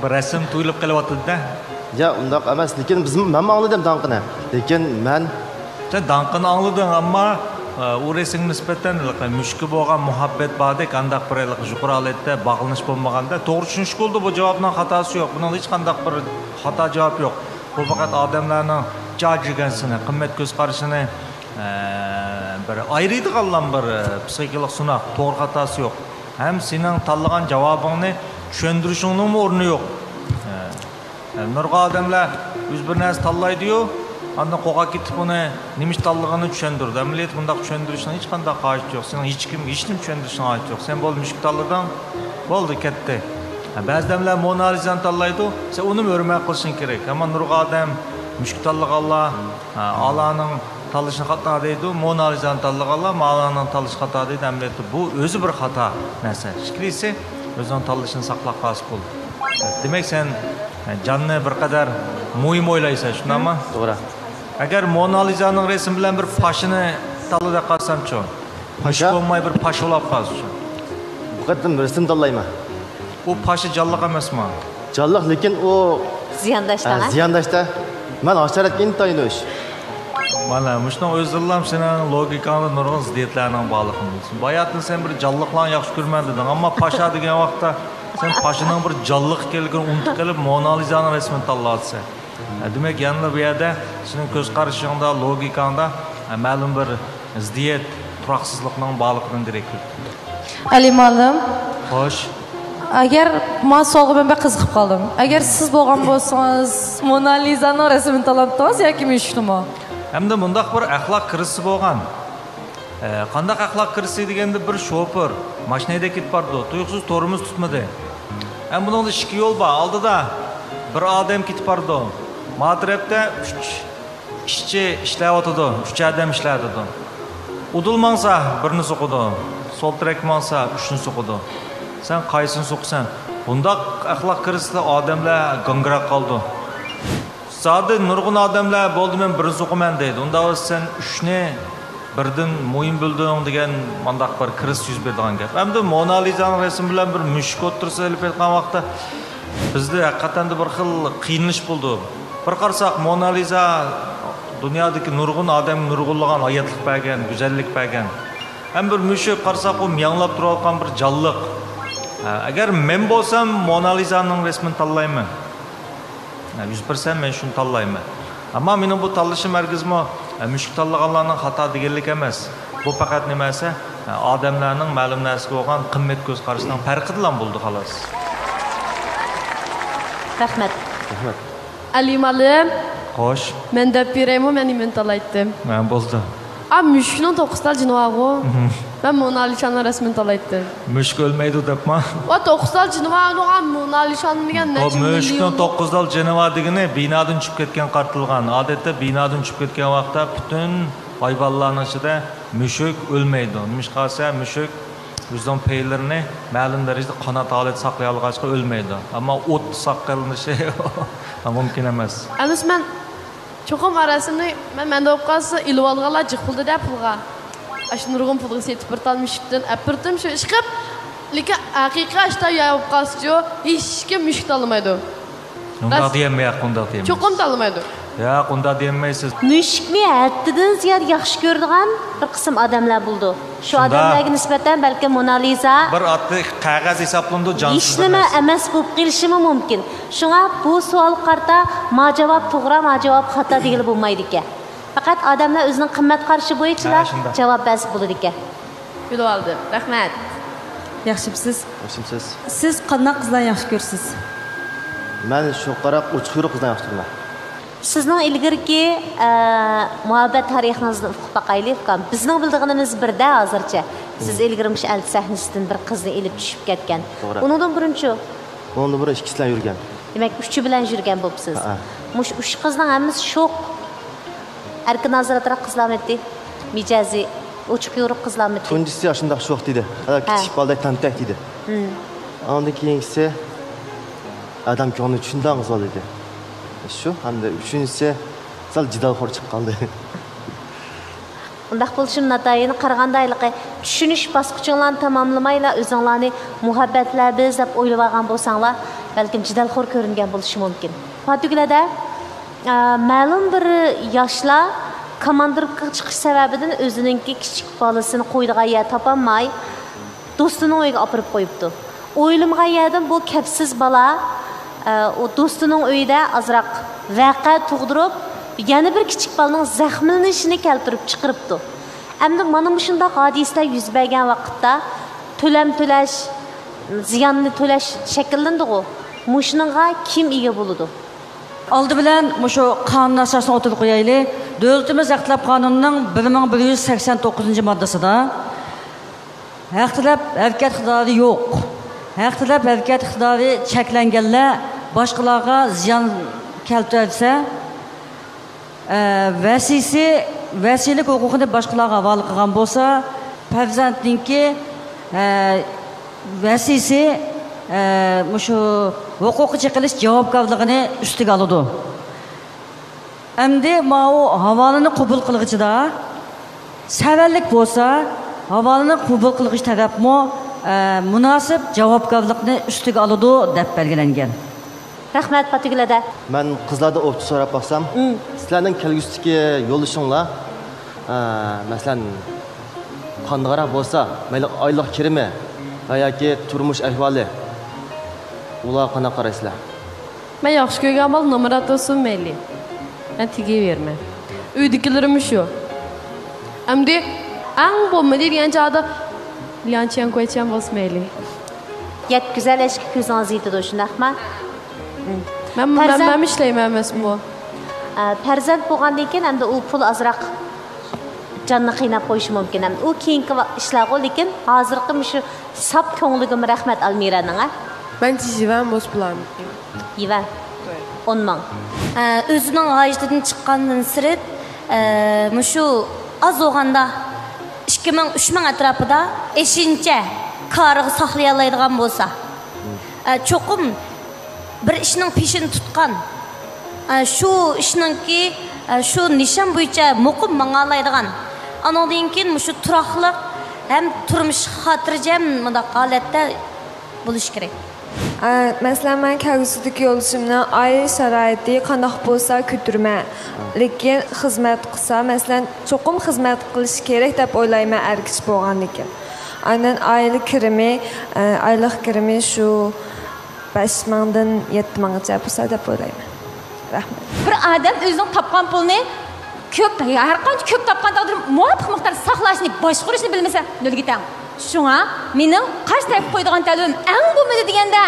بىر رەسىم تۇيۇلۇپ قېلىۋاتىدۇ-دە. يا، ئۇنداق ئەمەس، لېكىن بىز، مەنمۇ ئاڭلىدىم داڭقىنى. لېكىن مەن سەن داڭقىنى ئاڭلىدىڭ، ئەمما، ئە، ئۇ رەسىمگە نىسبەتەن ھېلىقى مۈشۈككە بولغان مۇھەببەت باردەك، ئانداق بىر ھېلىقى يۇقىرى ھالەتتە باغلىنىش بولمىغاندا، توغرا چۈشىنىشكە بولىدۇ، بۇ جاۋابنىڭ خاتاسى يوق. بۇنىڭدا ھېچقانداق بىر خاتا جاۋاب يوق. بۇ پەقەت ئادەملەرنىڭ جاجىگەنسىنى، قىممەت كۆز قارىشىنى، ئە، بىر ئايرىيدىغانلا بىر، ئە، پسىخىكىلىق سىناق، توغرا خاتاسى يوق. ھەم سېنىڭ تاللىغان جاۋابىڭنى چۈشەندۈرۈشۈڭنىڭمۇ ئورنى يوق. ئە، نۇرغۇن ئادەملەر ئۆزى بىر نەرسە تاللايدۇ-يۇ، ئاندىن قوغاپ كېتىپ ئۇنى نېمە ئىش تاللىغىنىنى چۈشەندۈرىدۇ. ئەمەلىيەتتە بۇنداق چۈشەندۈرۈشنىڭ ھېچقانداق ھاجىتى يوق. سېنىڭ ھېچكىمگە ھېچنېمە چۈشەندۈرۈشنىڭ ھاجىتى يوق. سەن بولدى مۈشۈك تاللىدىڭ، بولدى، كەتتى. ھە، بەزى ئادەملەر مونا لىزانى تاللايدۇ، سەن ئۇنىمۇ ھۆرمەت قىلىشىڭ كېرەك. ئەمما نۇرغۇن ئادەم مۈشۈك تاللىغانلار، ھە، ئالانىڭ تاللىشىنى خاتا دەيدۇ، مونا لىزانى تاللىغانلار مالانىڭ تاللىشى خاتا دەيدۇ. ئەمەلىيەتتە بۇ ئۆزى بىر خاتا نەرسە. ئىككىلىسى ئۆزىنىڭ تاللىشىنى ساقلاپ قالسا بولدى. دېمەك، سەن جاننى بىر قەدەر مۇھىم ئويلايسەن، شۇنداقمۇ؟ توغرا. ئەگەر مونالىزانىڭ رەسىمى بىلەن بىر پاشىنى تاللا دەپ قالسامچۇ؟ پاشا؟ مۇشۇ بولماي بىر پاشا بولاپ قالسىچۇ؟ بۇ قېتىم رەسىم تاللايمەن. ئۇ پاشا جانلىق ئەمەسمۇ؟ جانلىق، لېكىن ئۇ زىيانداشتاق، ھە، ھە؟ زىيانداشتا. مەن ھاشاراتكە ئىنتايىن ئۆچ. مانا مۇشۇنىڭ ئۆزىدىنلا سېنىڭ لوگىكاڭدا نۇرغۇن زىددىيەتلەرنىڭ بارلىقىنى بىلىسەن. باياتىن سەن بىر جانلىقلارنى ياخشى كۆرىمەن دېدىڭ، ئەمما پاشا دېگەن ۋاقىتتا سەن پاشىنىڭ بىر جانلىق ئىكەنلىكىنى ئۇنتۇپ قېلىپ، مونالىزانىڭ رەسىمىنى تاللاۋاتىسەن. ھە، دېمەك، يەنىلا بۇ يەردە سېنىڭ كۆز قارىشىڭدا، لوگىكاڭدا، ھە، مەلۇم بىر زىددىيەت، تۇراقسىزلىقنىڭ بارلىقىدىن دېرەك بېرىدۇ. ئەلى مۇئەللىم. خوش. ئەگەر، مانا سوئالغا مەن بەك قىزىقىپ قالدىم. ئەگەر سىز بولغان بولسىڭىز، مونالىزانىڭ رەسىمىنى تاللامتىڭىز ياكى مۈشۈكنىمۇ؟ ھەمدە مۇنداق بىر ئەخلاق كىرىزىسى بولغان. ئە، قانداق ئەخلاق كىرىزىسى دېگەندە، بىر شوپۇر ماشىنا ھەيدەپ كېتىپ بارىدۇ، تۇيۇقسىز تورمۇز تۇتمىدى. ھەم بۇنىڭدا ئىككى يول بار، ئالدىدا بىر ئادەم كېتىپ بارىدۇ، ما تەرەپتە ئۈچ ئىشچى ئىشلەۋاتىدۇ، ئۈچ ئادەم ئىشلەۋاتىدۇ. ئۇدۇل ماڭسا بىرنى سوقىدۇ، سول تەرەپكە ماڭسا ئۈچنى سوقىدۇ. سەن قايسىنى سوقىسەن؟ بۇنداق ئەخلاق كىرىزىسىدە ئادەملەر گاڭگىراپ قالىدۇ. زادى نۇرغۇن ئادەملەر، بولدى، مەن بىرنى سوقىمەن دەيدۇ. ئۇنداق بولسا سەن ئۈچنى بىردىن مۇھىم بىلدىڭ دېگەن مانداق بىر كىرىزىس يۈز بېرىدىغان گەپ. ئەمدى مونالىزانىڭ رەسىمى بىلەن بىر مۈشۈك ئوتتۇرىسىغا ئېلىپ ئېيتقان ۋاقىتتا، بىزدە ھەقىقەتەن بىر خىل قىينىلىش بولىدۇ. بىر قارىساق، مونالىزا دۇنيادىكى نۇرغۇن ئادەمگە نۇرغۇنلىغان ھاياتلىق بەرگەن، گۈزەللىك بەرگەن. ھەم بىر مۈشۈك قارىساق، ئۇ مىياڭلاپ تۇرۇۋاتقان بىر جانلىق. ھە، ئەگەر مەن بولسام، مونالىزانىڭ رەسىمىنى تاللايمەن. ھە، يۈز پىرسەنت مەن شۇنى تاللايمەن. ئەمما مېنىڭ بۇ تاللىشىم ھەرگىزمۇ، ھە، مۈشۈك تاللىغانلارنىڭ خاتا دېگەنلىك ئەمەس. بۇ پەقەت نېمە دېسە، ھە، ئادەملەرنىڭ مەلۇم نەرسىگە بولغان قىممەت كۆز قارىشىنىڭ پەرقىدىلا بولىدۇ، خالاس. رەھمەت. رەھمەت. ئەلى مۇئەللىم. خوش. مەن دەپ بېرەيمۇ، مەن نېمىنى تاللايتتىم؟ ھە، بولدى. ئا، مۈشۈكنىڭ توققۇز تال جېنى بارغۇ. مھم. مەن مونالىزانىڭ رەسىمىنى تاللايتتىم. مۈشۈك ئۆلمەيدۇ دەپما؟ ۋا، توققۇز تال جېنى بار، ئۇنىڭ مونالىزانىڭ دېگەن نەچچە مىليون. مۈشۈكنىڭ توققۇز تال جېنى بار دېگىنى بىنادىن چۈشۈپ كەتكەن قارىتىلغان. ئادەتتە بىنادىن چۈشۈپ كەتكەن ۋاقىتتا پۈتۈن ھايۋانلارنىڭ ئىچىدە مۈشۈك ئۆلمەيدۇ. نېمىشقا دېسە، مۈشۈك ئۆزىنىڭ پەيلىرىنى مەلۇم دەرىجىدە قانات ھالەتتە ساقلىيالىغاچقا ئۆلمەيدۇ. ئەمما ئوت ساقلىنىشى مۇمكىن ئەمەس. ئەمىسە مەن چوقۇم ئاراسىنى مەن، مەندە بولۇپ قالسا، ئېلىۋالغانلار جىق بولدى-دە پۇلغا. ئاشۇ نۇرغۇن پۇلغا سېتىپ بىر تال مۈشۈكتىن ئەپىرتىم شۇ ئىش قىپ، لېكىن ھەقىقىي ئاشتا يا بولۇپ قالسىچۇ، ھېچكىم مۈشۈك تاللىمايدۇ. ئۇنداق راست. دېيەلمەي، ياق، ئۇنداق دېيەلمەيسىز. چوقۇم تاللىمايدۇ. ياق، ئۇنداق دېيەلمەيسىز. مۈشۈكنى ھەددىدىن زىيادە ياخشى كۆرىدىغان بىر قىسىم ئادەملەر بولىدۇ. شۇ شۇنداق. ئادەملەرگە نىسبەتەن بەلكىم مونالىزا بىر ئاددىي قەغەز ھېسابلىنىدۇ، جانسىز ھېچنېمە ئەمەس. ئەمەس بولۇپ قېلىشىمۇ مۇمكىن. شۇڭا بۇ سوئالغا قارىتا ما جاۋاب توغرا، ما جاۋاب خاتا دېگىلى بولمايدىكەن. پەقەت ئادەملەر ئۆزىنىڭ قىممەت قارىشى بويىچىلا ھە، شۇنداق. جاۋاب بەرسە بولىدىكەن. بىلىۋالدىم. رەھمەت. ياخشىمسىز؟ ياخشىمسىز؟ سىز قانداق قىزلارنى ياخشى كۆرىسىز؟ مەن شۇ قاراق ئوچۇق يورۇق قىزلارنى ياخشى كۆرىمەن. سىزنىڭ ئىلگىرىكى، ئە، مۇھەببەت تارىخىڭىزنى ئوقۇپ باقايلى، ئۇكام. بىزنىڭ بىلىدىغىنىمىز بىردە ھازىرچە. سىز مم. ئىلگىرى مۇشۇ ئەلچى سەھنىسىدىن بىر قىزنى ئېلىپ چۈشۈپ كەتكەن. توغرا. ئۇنىڭدىن بۇرۇنچۇ؟ ئۇنىڭدىن بۇرۇن ئىككىسى بىلەن يۈرگەن. دېمەك، ئۈچى بىلەن يۈرگەن بوپسىز. ھەئە. مۇشۇ ئۈچ قىزنىڭ ھەممىسى شوخ. ئەركىن ئازراقراق قىزلارمىدى؟ مىجەزى ئوچۇق يورۇق قىزلارمىدى؟ تۇنجىسى ئاشۇنداق شوخ دېدى. ھە. كىچىك بالىدەك تەنتەك دېدى. مم. ئاندىن كېيىنكىسى ئادەم كۆڭلىنى چۈشىنىدىغان قىز بالا ئىدى. شۇ، ھەمدە ئۈچىنچىسى سەل جېدەلخور چىقىپ قالدى. ئۇنداق بولۇشىمۇ ناتايىن. قارىغاندا ھېلىقى چۈشىنىش باسقۇچۇڭلارنى تاماملىمايلا ئۆزۈڭلارنى مۇھەببەتلەر بىز دەپ ئويلىۋالغان بولساڭلار، بەلكىم جېدەلخور كۆرۈنگەن بولۇشى مۇمكىن. پاتۈگلەردە، ئە، مەلۇم بىر ياشلار كوماندىروپكىغا چىقىش سەۋەبىدىن ئۆزىنىڭكى كىچىك بالىسىنى قويىدىغان يەر تاپالماي، دوستىنىڭ ئۆيىگە ئاپىرىپ قويۇپتۇ. ئويلىمىغان يەردىن بۇ كەپسىز بالا، ئە، ئۇ دوستىنىڭ ئۆيىدە ئازراق ۋەقە تۇغدۇرۇپ، يەنە بىر كىچىك بالىنىڭ زەخىملىنىشىنى كەلتۈرۈپ چىقىرىپتۇ. ئەمدى مانا مۇشۇنداق ھادىسىلەر يۈز بەرگەن ۋاقىتتا تۆلەم تۆلەش، زىياننى تۆلەش شەكىللىنىدىغۇ. مۇشۇنىڭغا كىم ئىگە بولىدۇ؟ ئالدى بىلەن مۇشۇ قانۇن ئاساسىنى ئوتتۇرىغا قويايلى. دۆلىتىمىز ئەخلاق قانۇنىنىڭ بىر مىڭ بىر يۈز سەكسەن توققۇزىنچى ماددىسىدا، ھەق تەلەپ ھەرىكەت ئىقتىدارى يوق، ھەق تەلەپ ھەرىكەت ئىقتىدارى چەكلەنگەنلەر باشقىلارغا زىيان كەلتۈرسە، ئە، ۋەسىيسى، ۋەسىيلىك ھوقۇقىنى باشقىلارغا ھاۋالە قىلغان بولسا، پەرزەنتنىڭكى، ئە، ۋەسىيسى ئە، مۇشۇ ھوقۇققا چېقىلىش جاۋابكارلىقىنى ئۈستىگە ئالىدۇ. ئەمدى ماۋۇ ھاۋالىنى قوبۇل قىلغۇچىدا سەۋەنلىك بولسا، ھاۋالىنى قوبۇل قىلغۇچى تەرەپمۇ، ئە، مۇناسىپ جاۋابكارلىقنى ئۈستىگە ئالىدۇ، دەپ بەلگىلەنگەن. رەھمەت، پاتىگۈل ھەدە. مەن قىزلاردىن ئوپچە سوراپ باقسام، مم. سىلەرنىڭ كەلگۈسىدىكى يولدىشىڭلار، ئە، مەسىلەن، قانداقراق بولسا، مەيلى ئايلىق كىرىمى ۋە ياكى تۇرمۇش ئەھۋالى، ئۇلارغا قانداق قارايسىلەر؟ مەن ياخشى كۆرگەن بالا نامرات بولسۇن مەيلى. مەن تېگىۋېرىمەن. ئۆيدىكىلىرىممۇ شۇ. ئەمدى ئەڭ بولمىدى دېگەن چاغدا ليانچيەن كۇيچيەن بولسا مەيلى. يەت گۈزەل ئەشكە كۆزىڭىز يېتىدۇ، شۇنداقما؟ مەن، مەن، پەرزەنت مەنمۇ ئىشلەيمەن ئەمەسمۇ؟ ئە، پەرزەنت بولغاندىن كېيىن ئەمدى ئۇ پۇل ئازراق جاننى قىيناپ قويۇشى مۇمكىن. ئەمدى ئۇ كېيىنكى ۋا-، ئىشلارغۇ، لېكىن ھازىرقى مۇشۇ ساپ كۆڭلىگىمۇ رەھمەت ئالمىرانىڭ، ھە؟ مەنچە يۈەن بولسا بولامىكىن؟ يۈەن. ئون مىڭ. ئە، ئۆزىنىڭ ھاجىتىدىن چىققاندىن سىرت، ئە، مۇشۇ ئاز بولغاندا ئىككى مىڭ، ئۈچ مىڭ ئەتراپىدا ئېشىنچە كارىغا ساقلىيالايدىغان بولسا، ئە، چوقۇم بىر ئىشنىڭ پېشىنى تۇتقان، ئە، شۇ ئىشنىڭكى، ئە، شۇ نىشان بويىچە مۇقىم ماڭالايدىغان، ئانىڭدىن كېيىن مۇشۇ تۇراقلىق ھەم تۇرمۇشى خاتىرجەم مۇنداق ھالەتتە بولۇشى كېرەك. ئە، مەسىلەن، مەن كەلگۈسىدىكى يولدىشىمنىڭ ئائىلە شارائىتى قانداق بولسا كۆتۈرىمەن، لېكىن خىزمەت قىلسا، مەسىلەن، چوقۇم خىزمەت قىلىشى كېرەك دەپ ئويلايمەن، ئەر كىشى بولغاندىكىن. ئاندىن ئائىلە كىرىمى، ئە، ئايلىق كىرىمى شۇ بەش مىڭدىن يەتتە مىڭغىچە بولسا دەپ ئويلايمەن. رەھمەت. بىر ئادەم ئۆزىنىڭ تاپقان پۇلىنى كۆپ، ھەر قانچە كۆپ تاپقان تەقدىرىمۇ مۇۋاپىق مىقداردا ساقلاشنى، باشقۇرۇشنى بىلمىسە، نۆلگە تەڭ. شۇڭا مېنىڭ قارشى تەرەپكە قويىدىغان تەلىپىم ئەڭ بولمىدى دېگەندە،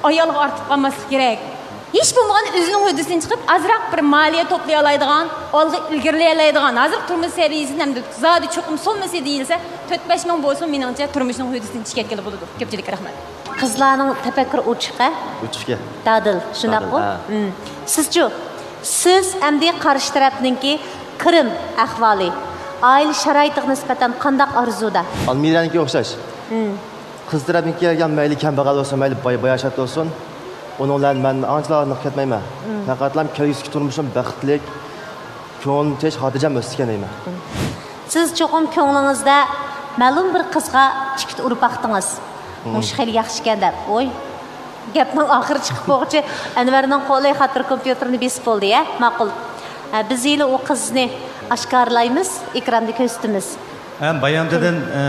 ئايالغا ئارتىپ قالماسلىق كېرەك. ھېچ بولمىغاندا ئۆزىنىڭ ھۆددىسىدىن چىقىپ، ئازراق بىر مالىيە توپلىيالايدىغان، ئالغا ئىلگىرىلىيەلەيدىغان، ھازىر تۇرمۇش سەۋىيەسىدىن ھەمدە زادى چوقۇم سوممىسى دېيىلسە، تۆت بەش مىڭ بولسىمۇ، مېنىڭچە تۇرمۇشنىڭ ھۆددىسىدىن چىقىپ كەتكىلى بولىدۇ. كۆپچىلىككە رەھمەت. قىزلارنىڭ تەپەككۇرى ئوچۇق، ھە؟ ئوچۇق گەپ. دادىل، شۇنداققۇ؟ دادىل، ھە. مم. سىزچۇ؟ سىز ئەمدى قارشى تەرەپنىڭكى كىرىم ئەھۋالى، ئائىلە شارائىتىغا نىسبەتەن قانداق ئارزۇدا؟ ئالمىرانىڭكىگە ئوخشاش. مم. قىز تەرەپنىڭكى كەلگەن مەيلى كەمبەغەل بولسۇن، مەيلى باي، باياشات بولسۇن، ئۇنىڭ بىلەن مەن ئانچىلا نىق كەتمەيمەن. مم. پەقەتلا كەلگۈسىدىكى تۇرمۇشۇم بەختلىك، كۆڭلۈم تىنچ، خاتىرجەم ئۆتسىكەن دەيمەن. سىز چوقۇم كۆڭلىڭىزدە مەلۇم بىر قىزغا چىكىت ئۇرۇپ باقتىڭىز. مم. مۇشۇ خېلى ياخشىكەن دەپ. ۋوي. گەپنىڭ ئاخىرى چىقىپ بولغۇچە ئەنۋەرنىڭ قولى خاتىرە كومپيۇتېرنى بېسىپ بولدى، ھە؟ ماقۇل. ھە، بىز ھېلى ئۇ قىزنى ئاشكارىلايمىز، ئېكراندا كۆرسىتىمىز. ھە، بايامدىن، ئە،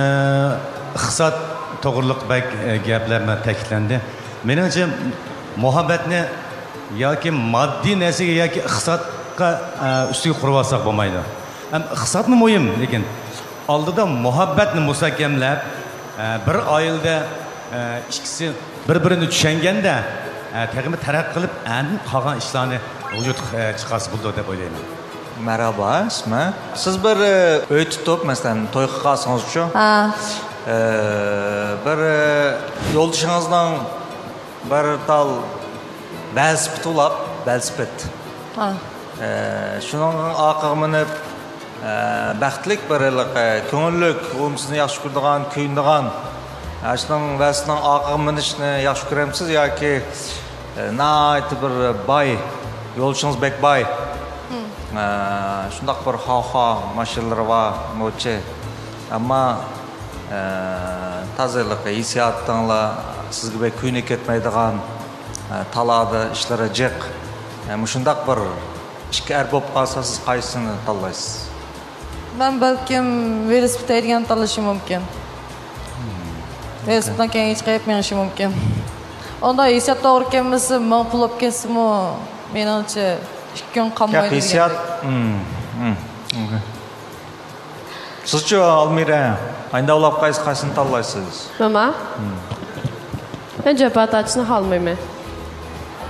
ئىقتىساد توغرىلىق بەك، ئە، گەپلەر مانا تەكىتلەندى. مېنىڭچە، مۇھەببەتنى ياكى ماددىي نەرسىگە ياكى ئىقتىسادقا، ئە، ئۈستىگە قۇرۇۋالساق بولمايدۇ. ھەم ئىقتىسادمۇ مۇھىم، لېكىن ئالدىدا مۇھەببەتنى مۇستەھكەملەپ، ئە، بىر ئائىلىدە، ئە، ئىككىسى بىر-بىرىنى چۈشەنگەندە، ئە، تېخىمۇ تەرەققىي قىلىپ، ئاندىن قالغان ئىشلارنى ۋۇجۇدقا، ئە، چىقارسا بولىدۇ دەپ ئويلايمەن. مەرھابا، ئىسمى. سىز بىر، ئە، ئۆي تۇتۇپ، مەسىلەن، توي قىلىپ قالسىڭىزچۇ؟ ھە. ئە، بىر، ئە، يولدىشىڭىزنىڭ بىر تال ۋېلىسىپىت ئۇلاپ، ۋېلىسىپىت. ھە. ئە، شۇنىڭ ئارقىغا مىنىپ، ئە، بەختلىك بىر ھېلىقى كۆڭۈللۈك، ئۇ سىزنى ياخشى كۆرىدىغان، كۆيۈنىدىغان، ئە، شۇنىڭ ۋېلىسىنىڭ ئارقىغا مىنىشنى ياخشى كۆرەمسىز ياكى، ئە، ناھايىتى بىر باي، يولدىشىڭىز بەك باي. مم. ئە، شۇنداق بىر خاۋخا ماشىنىلىرى بار، نوچى. ئەمما، ئە، تازا ھېلىقى ھېسسىياتىڭلار سىزگە بەك كۆيۈنۈپ كەتمەيدىغان، ئە، تالادا ئىشلىرى جىق. ئە، مۇشۇنداق بىر ئىككى ئەر بولۇپ قالسا، سىز قايسىسىنى تاللايسىز؟ مەن بەلكىم ۋېلىسىپىت ھەيدىگەننى تاللىشىم مۇمكىن. ۋېلىسىپىتنىڭ كەينىگە چىقىپ مېڭىشى مۇمكىن. ئۇنداق ھېسسىيات توغرا كەلمىسە، مىڭ پۇل بولۇپ كەتسىمۇ، مېنىڭچە ئىككى كۈن قالمايدۇ دېگەندەك. ھېسسىيات. مم، مم. سىزچۇ، ئالمىرە؟ ئاينى ئاۋلاپ قايسى، قايسىنى تاللايسىز؟ ماما؟ مم. مەن جاپا تارتىشنى خالىمايمەن.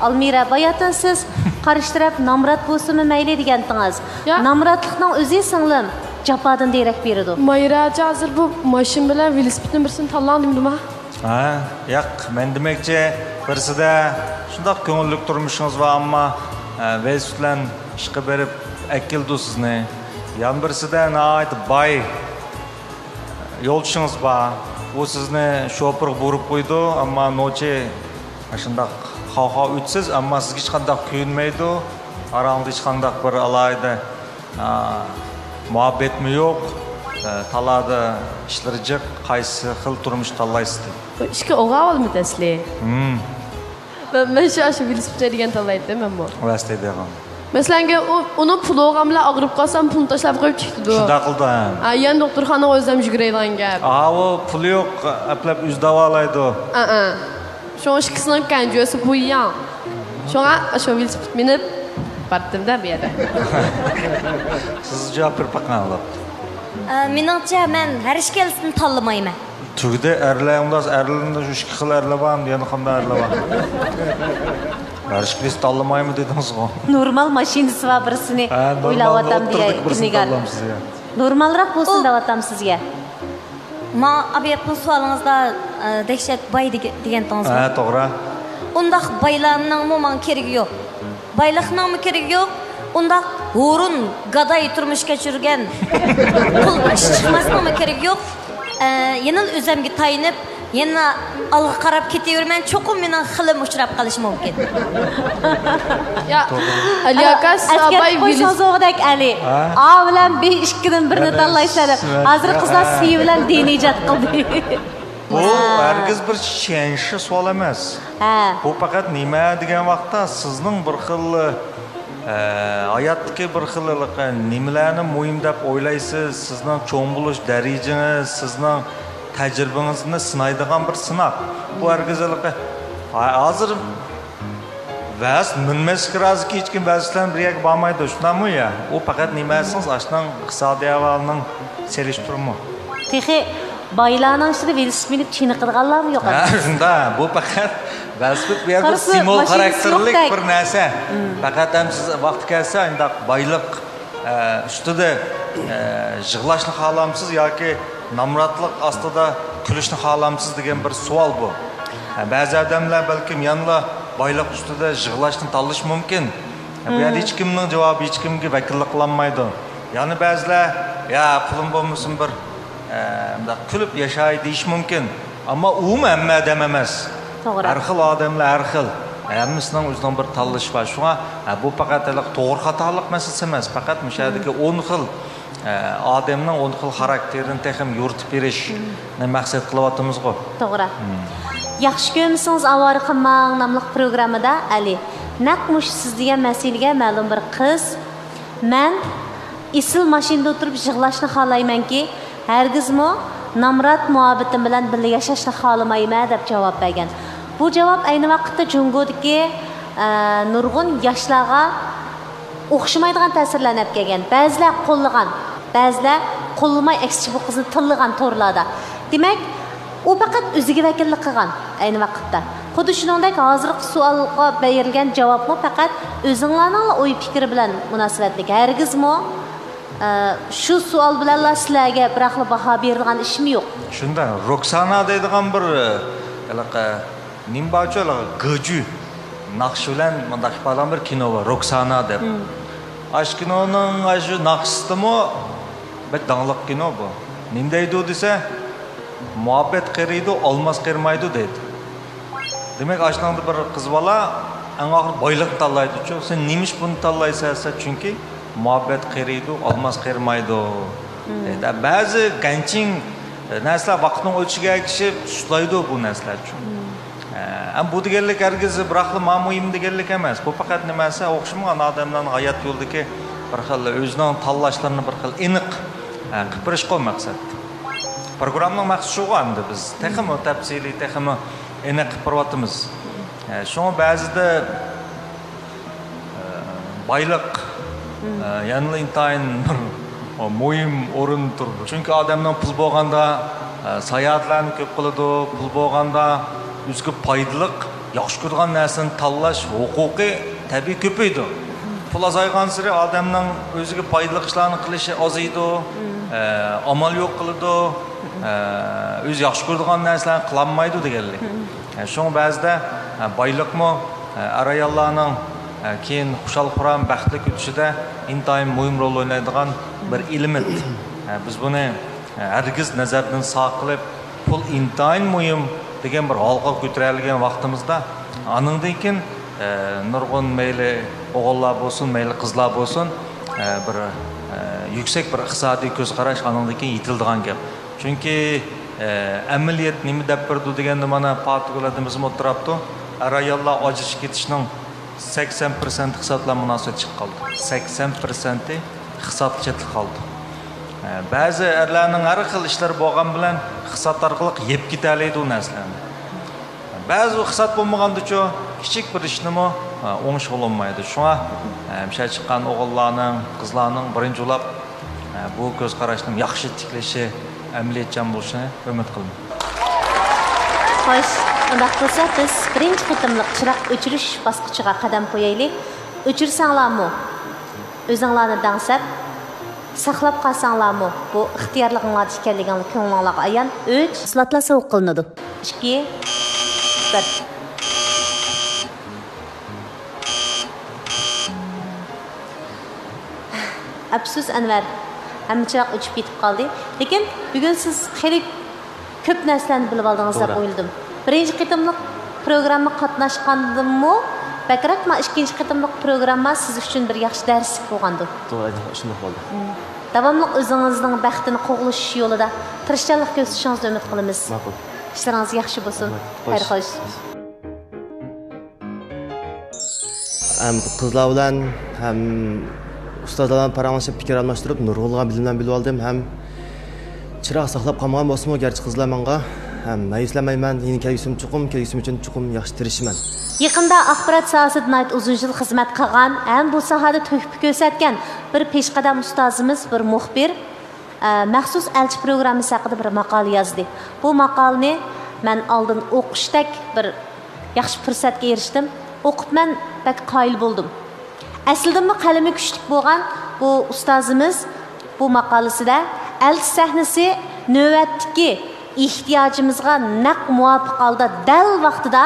ئالمىرە، باياتىن سىز قارشى تەرەپ نامرات بولسىمۇ مەيلى دېگەنتىڭىز. يا. نامراتلىقنىڭ ئۆزى، سىڭلىم، جاپادىن دېرەك بېرىدۇ. مايرا ئاچا ھازىر بۇ ماشىنا بىلەن ۋېلىسىپىتنىڭ بىرسىنى تاللاڭ دېمىدىما؟ ھە، ياق، مەن دېمەكچى، بىرسىدە شۇنداق كۆڭۈللۈك تۇرمۇشىڭىز بار، ئەمما، ئە، ۋېلىسىپىت بىلەن ئىشقا بېرىپ ئەكېلىدۇ سىزنى. يەنە بىرسىدە ناھايىتى باي يولدىشىڭىز بار. ئۇ سىزنى شوپۇرغا بۇيرۇپ قويىدۇ، ئەمما نوچى شۇنداق خاۋ-خاۋ ئۆتىسىز، ئەمما سىزگە ھېچقانداق كۆيۈنمەيدۇ. ئاراڭدا ھېچقانداق بىر ئالاھىدە، ئا، مۇھەببەتمۇ يوق. ئە، تالادا ئىشلىرى جىق، قايسى خىل تۇرمۇش تاللايسىز دەيدۇ. بۇ ئىككى ئوغۇل بالىمۇ ئەسلى؟ ھىم. مەن، مەن شۇ، شۇ ۋېلىسىپىت ھەيدىگەن تاللايتتىم مەنمۇ. ۋەس دەيدىغان. مەسىلەنگە، ئۇ، ئۇنىڭ پۇلى بولغان بىلەن ئاغرىپ قالسام، پۇلنى تاشلاپ قويۇپ كېتىدۇ. شۇنداق قىلىدۇ، ھە. ھە، يەنە دوختۇرخانىغا ئۆزۈم يۈگۈرەيدىغان گەپ. ھاۋۇ، پۇلى يوق، ئەپلەپ ئۆزى داۋالايدۇ. ئە، ئە. شۇڭا ئىككىسىنىڭ كەنجۈسى بۇ ياڭ. شۇڭا شۇ ۋېلىسىپىت مىنىپ بارتتىم-دە بۇ يەردە. سىز جاۋاب بېرىپ بېقىڭ، ئاڭلاپ. ئە، مېنىڭچە، مەن ھەر ئىككىلىسىنى تاللىمايمەن. تۈگىدى، ئەرلەر ئۇنداق، ئەرلەرنىڭ شۇ ئىككى خىل ئەرلەر بار، يەنە قانداق ئەرلەر بار؟ ھەر ئىككىلىسى تاللىمايمۇ دېدىڭىزغۇ. نورمال ماشىنىسى بار بىرسىنى ھە، نورمال ئويلاۋاتام دېگەن ئوتتۇرىدىكى بىرسىنى نىگار. تاللامسىز يا. نورمالراق بولسۇن ئۇ دەۋاتام سىزگە. ماڭا ئابىيەپنىڭ سوئالىڭىزدا، ئە، دەھشەت باي دېگە-، دېگەنتىڭىزغۇ؟ ھە، توغرا. ئۇنداق بايلارنىڭمۇ ماڭا كېرىكى يوق. بايلىقنىڭمۇ كېرىكى يوق. ئۇنداق ھۇرۇن، گاداي تۇرمۇش كەچۈرگەن قۇل ئىش چىقماسنىڭمۇ كېرىكى يوق. ئە، يەنىلا ئۆزەمگە تايىنىپ، يەنە ئالغا قاراپ كېتىۋېرىمەن. چوقۇم مېنىڭ خىلىم ئۇچراپ قېلىشى مۇمكىن. يا، ئەلى ئاكا، سىز ئەسكەرتىپ قويسىڭىز بولغۇدەك، ئەلى. ھە؟ ئا بىلەن بى ئىككىدىن بىرىنى تاللايسىلەر دەپ. ھازىر قىزلار سى بىلەن دىنى ئىجاد قىلدى. بۇ ھەرگىز بىر چيەنشى سوئال ئەمەس. ھە. بۇ پەقەت نېمە دېگەن ۋاقىتتا سىزنىڭ بىر خىل، ئە، ھاياتتىكى بىر خىل ھېلىقى نېمىلەرنى مۇھىم دەپ ئويلايسىز، سىزنىڭ چوڭ بولۇش دەرىجىڭىز، سىزنىڭ تەجرىبىڭىزنى سىنايدىغان بىر سىناق. بۇ ھەرگىز ھېلىقى، ھا-، ھازىر ۋەز مىنمەسكە رازىكى ھېچكىم ۋەز بىلەن بىر يەرگە بارمايدۇ، شۇنداقمۇ يا؟ ئۇ پەقەت نېمە دېسىڭىز، ئاشۇنىڭ ئىقتىسادىي ئەھۋالىنىڭ سېلىشتۇرما. تېخى بايلارنىڭ ئىچىدە ۋېلىسىپىت مىنىپ چېنىقىدىغانلارمۇ يوق ھە، ئەمەس. شۇنداق. بۇ پەقەت ۋېلىسىپىت بۇ يەردە قارىسا، سىمۋول ماشىنىسى خاراكتېرلىك يوقتەك. بىر نەرسە. مم. پەقەت ھەم سىز ۋاقتى كەلسە، ئانداق بايلىق، ئە، ئۈستىدە، ئە، يىغلاشنى خالامسىز ياكى نامراتلىق ئاستىدا كۈلۈشنى خالامسىز دېگەن بىر سوئال بۇ. ھە، بەزى ئادەملەر بەلكىم يەنىلا بايلىق ئۈستىدە يىغلاشنى تاللىشى مۇمكىن. ھە، بۇ يەردە ھېچكىمنىڭ جاۋابى ھېچكىمگە ۋەكىللىك قىلالمايدۇ. يەنە بەزىلەر، يا، پۇلۇم بولمىسۇن، بىر، ئە، مۇنداق كۈلۈپ ياشاي دېيىشى مۇمكىن. ئەمما ئۇمۇ ھەممە ئادەم ئەمەس. توغرا. ھەر خىل ئادەملەر ھەر خىل. ھەممىسىنىڭ ئۆزىنىڭ بىر تاللىشى بار. شۇڭا، ھە، بۇ پەقەت ھېلىقى توغرا خاتالىق مەسىلىسى ئەمەس. پەقەت مۇشۇ يەردىكى ئون خىل ئادەمنىڭ ئون خىل خاراكتېرىنى تېخىمۇ يورۇتۇپ بېرىشنى مەقسەت قىلىۋاتىمىزغۇ. توغرا. ياخشى كۆرمىسىڭىز ئاۋارە قىلماڭ ناملىق پروگراممىدا ئەلى نەق مۇشۇ سىز دېگەن مەسىلىگە مەلۇم بىر قىز، مەن ئېسىل ماشىنىدا ئولتۇرۇپ يىغلاشنى خالايمەنكى، ھەرگىزمۇ نامرات مۇھەببىتىم بىلەن بىللە ياشاشنى خالىمايمەن دەپ جاۋاب بەرگەن. بۇ جاۋاب ئەينى ۋاقىتتا جۇڭگودىكى، ئە، نۇرغۇن ياشلارغا ئوخشىمايدىغان تەسىرلەرنى ئەپ كەلگەن. بەزىلەر قوللىغان، بەزىلەر قوللىماي، ئەكسىچە بۇ قىزنى تىللىغان تورلاردا. دېمەك، ئۇ پەقەت ئۆزىگە ۋەكىللىك قىلغان ئەينى ۋاقىتتا. خۇددى شۇنىڭدەك ھازىرقى سوئالغا بېرىلگەن جاۋابمۇ پەقەت ئۆزۈڭلارنىڭلا ئوي پىكرى بىلەن مۇناسىۋەتلىك. ھەرگىزمۇ، ئە، شۇ سوئال بىلەنلا سىلەرگە بىراقلا باھا بېرىدىغان ئىشمۇ يوق. شۇنداق، روكسانا دەيدىغان بىر، ئە، ھېلىقى نېمە بارچۇ، ھېلىقى گېجۈ ناخشا بىلەن مۇنداق ئىپادىلەنگەن بىر كىنو بار، روكسانا دەپ. ئاشۇ كىنونىڭ ئاشۇ ناخشىسىدىمۇ بەك داڭلىق كىنو بۇ. نېمە دەيدۇ دېسە، مۇھەببەت قېرىيدۇ، ئالماس قېرىمايدۇ دەيدۇ. دېمەك، ئاشۇنىڭدا بىر قىز بالا ئەڭ ئاخىرى بايلىقنى تاللايدۇچۇ. سەن نېمە ئىش بۇنى تاللايسەن دېسە، چۈنكى مۇھەببەت قېرىيدۇ، ئالماس قېرىمايدۇ دەيدۇ. بەزى گەنچىڭ نەرسىلەر ۋاقىتنىڭ ئۆتۈشىگە ئەگىشىپ سۇسلايدۇ بۇ نەرسىلەرچۇ. ئە، ئەمما بۇ دېگەنلىك ھەرگىز بىراقلا ما مۇھىم دېگەنلىك ئەمەس. بۇ پەقەت نېمە دېسە، ئوخشىمىغان ئادەملەرنىڭ ھايات يولىدىكى بىر خىل ئۆزىنىڭ تاللاشلىرىنى بىر خىل ئېنىق، ئە، قىلىپ بېرىشقۇ مەقسەت. پروگراممىنىڭ مەقسىتى شۇغۇ ئەمدى بىز تېخىمۇ تەپسىلىي، تېخىمۇ ئېنىق قىلىپ بېرىۋاتىمىز. ئە، شۇڭا بەزىدە بايلىق، ئە، يەنىلا ئىنتايىن بىر مۇھىم ئورۇندا تۇرىدۇ. چۈنكى ئادەمنىڭ پۇل بولغاندا، ئە، ساياھەتلەرنى كۆپ قىلىدۇ، پۇل بولغاندا ئۆزىگە پايدىلىق، ياخشى كۆرىدىغان نەرسىنى تاللاش ھوقۇقى تەبىئىي كۆپىيىدۇ. پۇل ئازايغانسېرى ئادەمنىڭ ئۆزىگە پايدىلىق ئىشلارنى قىلىشى ئازىيىدۇ، ئە، ئامال يوق قىلىدۇ، ئە، ئۆزى ياخشى كۆرىدىغان نەرسىلەرنى قىلالمايدۇ دېگەنلىك. ئە، شۇڭا بەزىدە، ئە، بايلىقمۇ، ئە، ئەر-ئاياللارنىڭ، ئە، كېيىن خۇشال-خۇرام، بەختلىك ئۆتۈشىدە ئىنتايىن مۇھىم رول ئوينايدىغان بىر ئېلېمېنت. ئە، بىز بۇنى، ئە، ھەرگىز نەزەردىن ساقىت قىلىپ، پۇل ئىنتايىن مۇھىم دېگەن بىر ھالقىغا كۆتۈرەلىگەن ۋاقتىمىزدا، ئانىڭدىن كېيىن، ئە، نۇرغۇن مەيلى ئوغۇللار بولسۇن، مەيلى قىزلار بولسۇن، ئە، بىر، ئە، يۈكسەك بىر ئىقتىسادىي كۆز قاراش ئانىڭدىن كېيىن يېتىلىدىغان گەپ. چۈنكى، ئە، ئەمەلىيەت نېمە دەپ بەردى دېگەندە، مانا پاتىگۈل ھەدىمىزمۇ ئولتۇراپتۇ. ئەر-ئاياللار ئاجرىشىپ كېتىشنىڭ سەكسەن پىرسەنت ئىقتىساد بىلەن مۇناسىۋەتلىك قالدى. سەكسەن پىرسەنتى ئىقتىسادقا چېتىلىپ قالدى. ئە، بەزى ئەرلەرنىڭ ھەر خىل ئىشلىرى بولغان بىلەن ئىقتىساد ئارقىلىق يەپ كېتەلەيدۇ ئۇ نەرسىلەرنى. بەزى ئىقتىساد بولمىغاندىچۇ كىچىك بىر ئىشنىمۇ، ئە، ئوڭۇشقا بولمايدۇ. شۇڭا، ئە، مۇشۇ چىققان ئوغۇللارنىڭ، قىزلارنىڭ بىرىنچى بولۇپ، ئە، بۇ كۆز قاراشنىڭ ياخشى تىكلىشى، ئەمەلىيەتچان بولۇشىنى ئۈمىد قىلىمەن. خوش، ئۇنداق بولسا بىز بىرىنچى قېتىملىق چىراغ ئۆچۈرۈش باسقۇچىغا قەدەم قويايلى. ئۆچۈرسەڭلارمۇ ئۆزۈڭلارنى دەڭسەپ، ساقلاپ قالساڭلارمۇ بۇ ئىختىيارلىقىڭلاردا ئىكەنلىكىڭلار كۆڭلۈڭلارغا ئايان. ئۈچ. مەھسۇلاتلار سوۋغا قىلىنىدۇ. ئىككى، بىر. ئەپسۇس، ئەنۋەر، ھەممە چىراغ ئۆچۈپ كېتىپ قالدى. لېكىن بۈگۈن سىز خېلى كۆپ نەرسىلەرنى بىلىپ ئالدىڭىز دەپ توغرا. ئويلىدىم. بىرىنچى قېتىملىق پروگرامما قاتناشقاندىنمۇ بەكرەك، ما ئىككىنچى قېتىملىق پروگرامما سىز ئۈچۈن بىر ياخشى دەرسلىك بولغاندۇ. توغرا، شۇنداق بولدى. داۋاملىق ئۆزىڭىزنىڭ بەختىنى قوغلىشىش يولىدا تىرىشچانلىق كۆرسىتىشىڭىزنى ئۈمىد قىلىمىز. ماقۇل. ئىشلىرىڭىز ياخشى بولسۇن. رەھمەت. خوش. خەير خوش. ھەم قىزلار بىلەن ھەم ئۇستازلار بىلەن پاراڭلىشىپ، پىكىر ئالماشتۇرۇپ، نۇرغۇنلىغان بىلىملەرنى بىلىۋالدىم ھەم چىراغ ساقلاپ قالمىغان بولسىمۇ، گەرچە قىزلار ماڭا، ھەم مەيۈسلەنمەيمەن. يەنە كەلگۈسىمۇ چوقۇم، كەلگۈسىم ئۈچۈن چوقۇم ياخشى تىرىشىمەن. يېقىندا ئاخبارات ساھەسىدە ناھايىتى ئۇزۇن يىل خىزمەت قىلغان ھەم بۇ ساھەدە تۆھپە كۆرسەتكەن بىر پېشقەدەم ئۇستازىمىز، بىر مۇخبىر، ئە، مەخسۇس ئەلچى پروگراممىسى ھەققىدە بىر ماقالە يازدى. بۇ ماقالىنى مەن ئالدىن ئوقۇشتەك بىر ياخشى پۇرسەتكە ئېرىشتىم. ئوقۇپ مەن بەك قايىل بولدۇم. ئەسلىدىنمۇ قەلىمى كۈچلۈك بولغان بۇ ئۇستازىمىز بۇ ماقالىسىدە ئەلچى سەھنىسى نۆۋەتتىكى ئېھتىياجىمىزغا نەق مۇۋاپىق ھالدا دەل ۋاقتىدا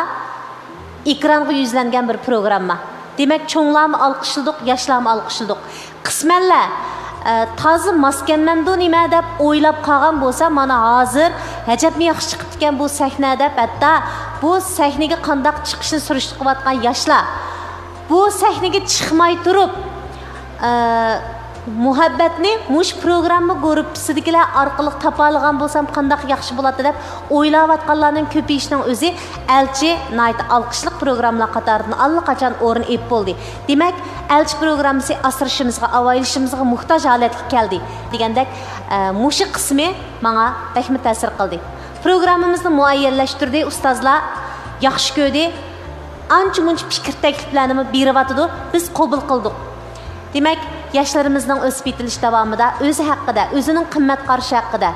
ئېكرانغا يۈزلەنگەن بىر پروگرامما. دېمەك، چوڭلارمۇ ئالقىشلىدۇق، ياشلارمۇ ئالقىشلىدۇق. قىسمەنلەر، ئە، تازا ماسكەنمەندۇ نېمە دەپ ئويلاپ قالغان بولسا، مانا ھازىر ئەجەبمۇ ياخشى چىقىپتىكەن بۇ سەھنە دەپ، ھەتتا بۇ سەھنىگە قانداق چىقىشنى سۈرۈشتە قىلىۋاتقان ياشلار بۇ سەھنىگە چىقماي تۇرۇپ، ئە، مۇھەببەتنى مۇشۇ پروگرامما گۇرۇپپىسىدىكىلەر ئارقىلىق تاپالىغان بولسام قانداق ياخشى بولاتتى دەپ ئويلاۋاتقانلارنىڭ كۆپىيىشىنىڭ ئۆزى ئەلچى ناھايىتى ئالقىشلىق پروگراممىلار قاتارىدىن ئاللىقاچان ئورۇن ئېلىپ بولدى. دېمەك، ئەلچى پروگراممىسى ئاسرىشىمىزغا، ئاۋايلىشىمىزغا موھتاج ھالەتكە كەلدى دېگەندەك، ئە، مۇشۇ قىسمى ماڭا بەكمۇ تەسىر قىلدى. پروگراممىمىزنى مۇئەييەنلەشتۈردى، ئۇستازلار ياخشى كۆردى. ئانچە-مۇنچە پىكىر تەكلىپلەرنىمۇ بېرىۋاتىدۇ، بىز قوبۇل قىلدۇق. دېمەك، ياشلىرىمىزنىڭ ئۆسۈپ يېتىلىش داۋامىدا ئۆزى ھەققىدە، ئۆزىنىڭ قىممەت قارىشى ھەققىدە،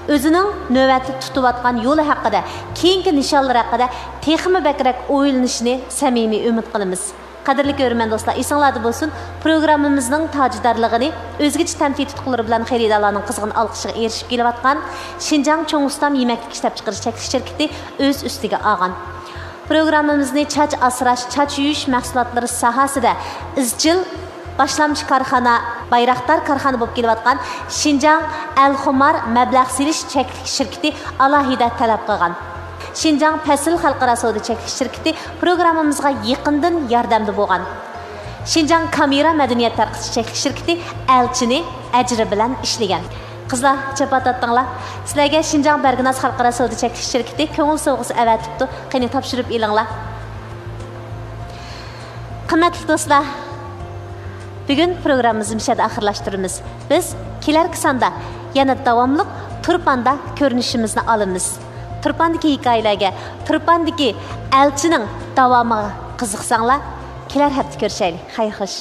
ئۆزىنىڭ نۆۋەتتە تۇتۇۋاتقان يولى ھەققىدە، كېيىنكى نىشانلىرى ھەققىدە تېخىمۇ بەكرەك ئويلىنىشىنى سەمىمىي ئۈمىد قىلىمىز. قەدىرلىك كۆرۈرمەن دوستلار، ئېسىڭلاردا بولسۇن، پروگراممىمىزنىڭ تاجىدارلىقىنى ئۆزگىچە تەنتى تۇتقىلىرى بىلەن خېرىدارلارنىڭ قىزغىن ئالقىشىغا ئېرىشىپ كېلىۋاتقان شىنجاڭ چوڭ ئۇستام يېمەكلىك ئىشلەپچىقىرىش چەكلىك شىركىتى ئۆز ئۈستىگە ئالغان. پروگراممىمىزنى چاچ ئاسراش، چاچ يۇيۇش مەھسۇلاتلىرى ساھەسىدە ئىزچىل باشلامچى كارخانا، بايراقدار كارخانا بولۇپ كېلىۋاتقان شىنجاڭ ئەلخۇمار مەبلەغ سېلىش چەكلىك شىركىتى ئالاھىدە تەلەپ قىلغان. شىنجاڭ پەسىل خەلقئارا سودا چەكلىك شىركىتى پروگراممىمىزغا يېقىندىن ياردەمدە بولغان. شىنجاڭ كامېرا مەدەنىيەت تارقىتىش چەكلىك شىركىتى ئەلچىنى ئەجرى بىلەن ئىشلىگەن. قىزلار، چاپا تارتتىڭلار. سىلەرگە شىنجاڭ بەرگىناز خەلقئارا سودا چەكلىك شىركىتى كۆڭۈل سوۋغىسى ئەۋەتىپتۇ. قېنى، تاپشۇرۇپ ئېلىڭلار. قىممەتلىك دوستلار، بۈگۈن پروگراممىمىزنى مۇشۇ يەردە ئاخىرلاشتۇرىمىز. بىز كېلەركى ساندا يەنە داۋاملىق تۇرپاندا كۆرۈنۈشىمىزنى ئالىمىز. تۇرپاندىكى ھېكايىلەرگە، تۇرپاندىكى ئەلچىنىڭ داۋامىغا قىزىقساڭلار، كېلەر ھەپتە كۆرۈشەيلى. خەير خوش.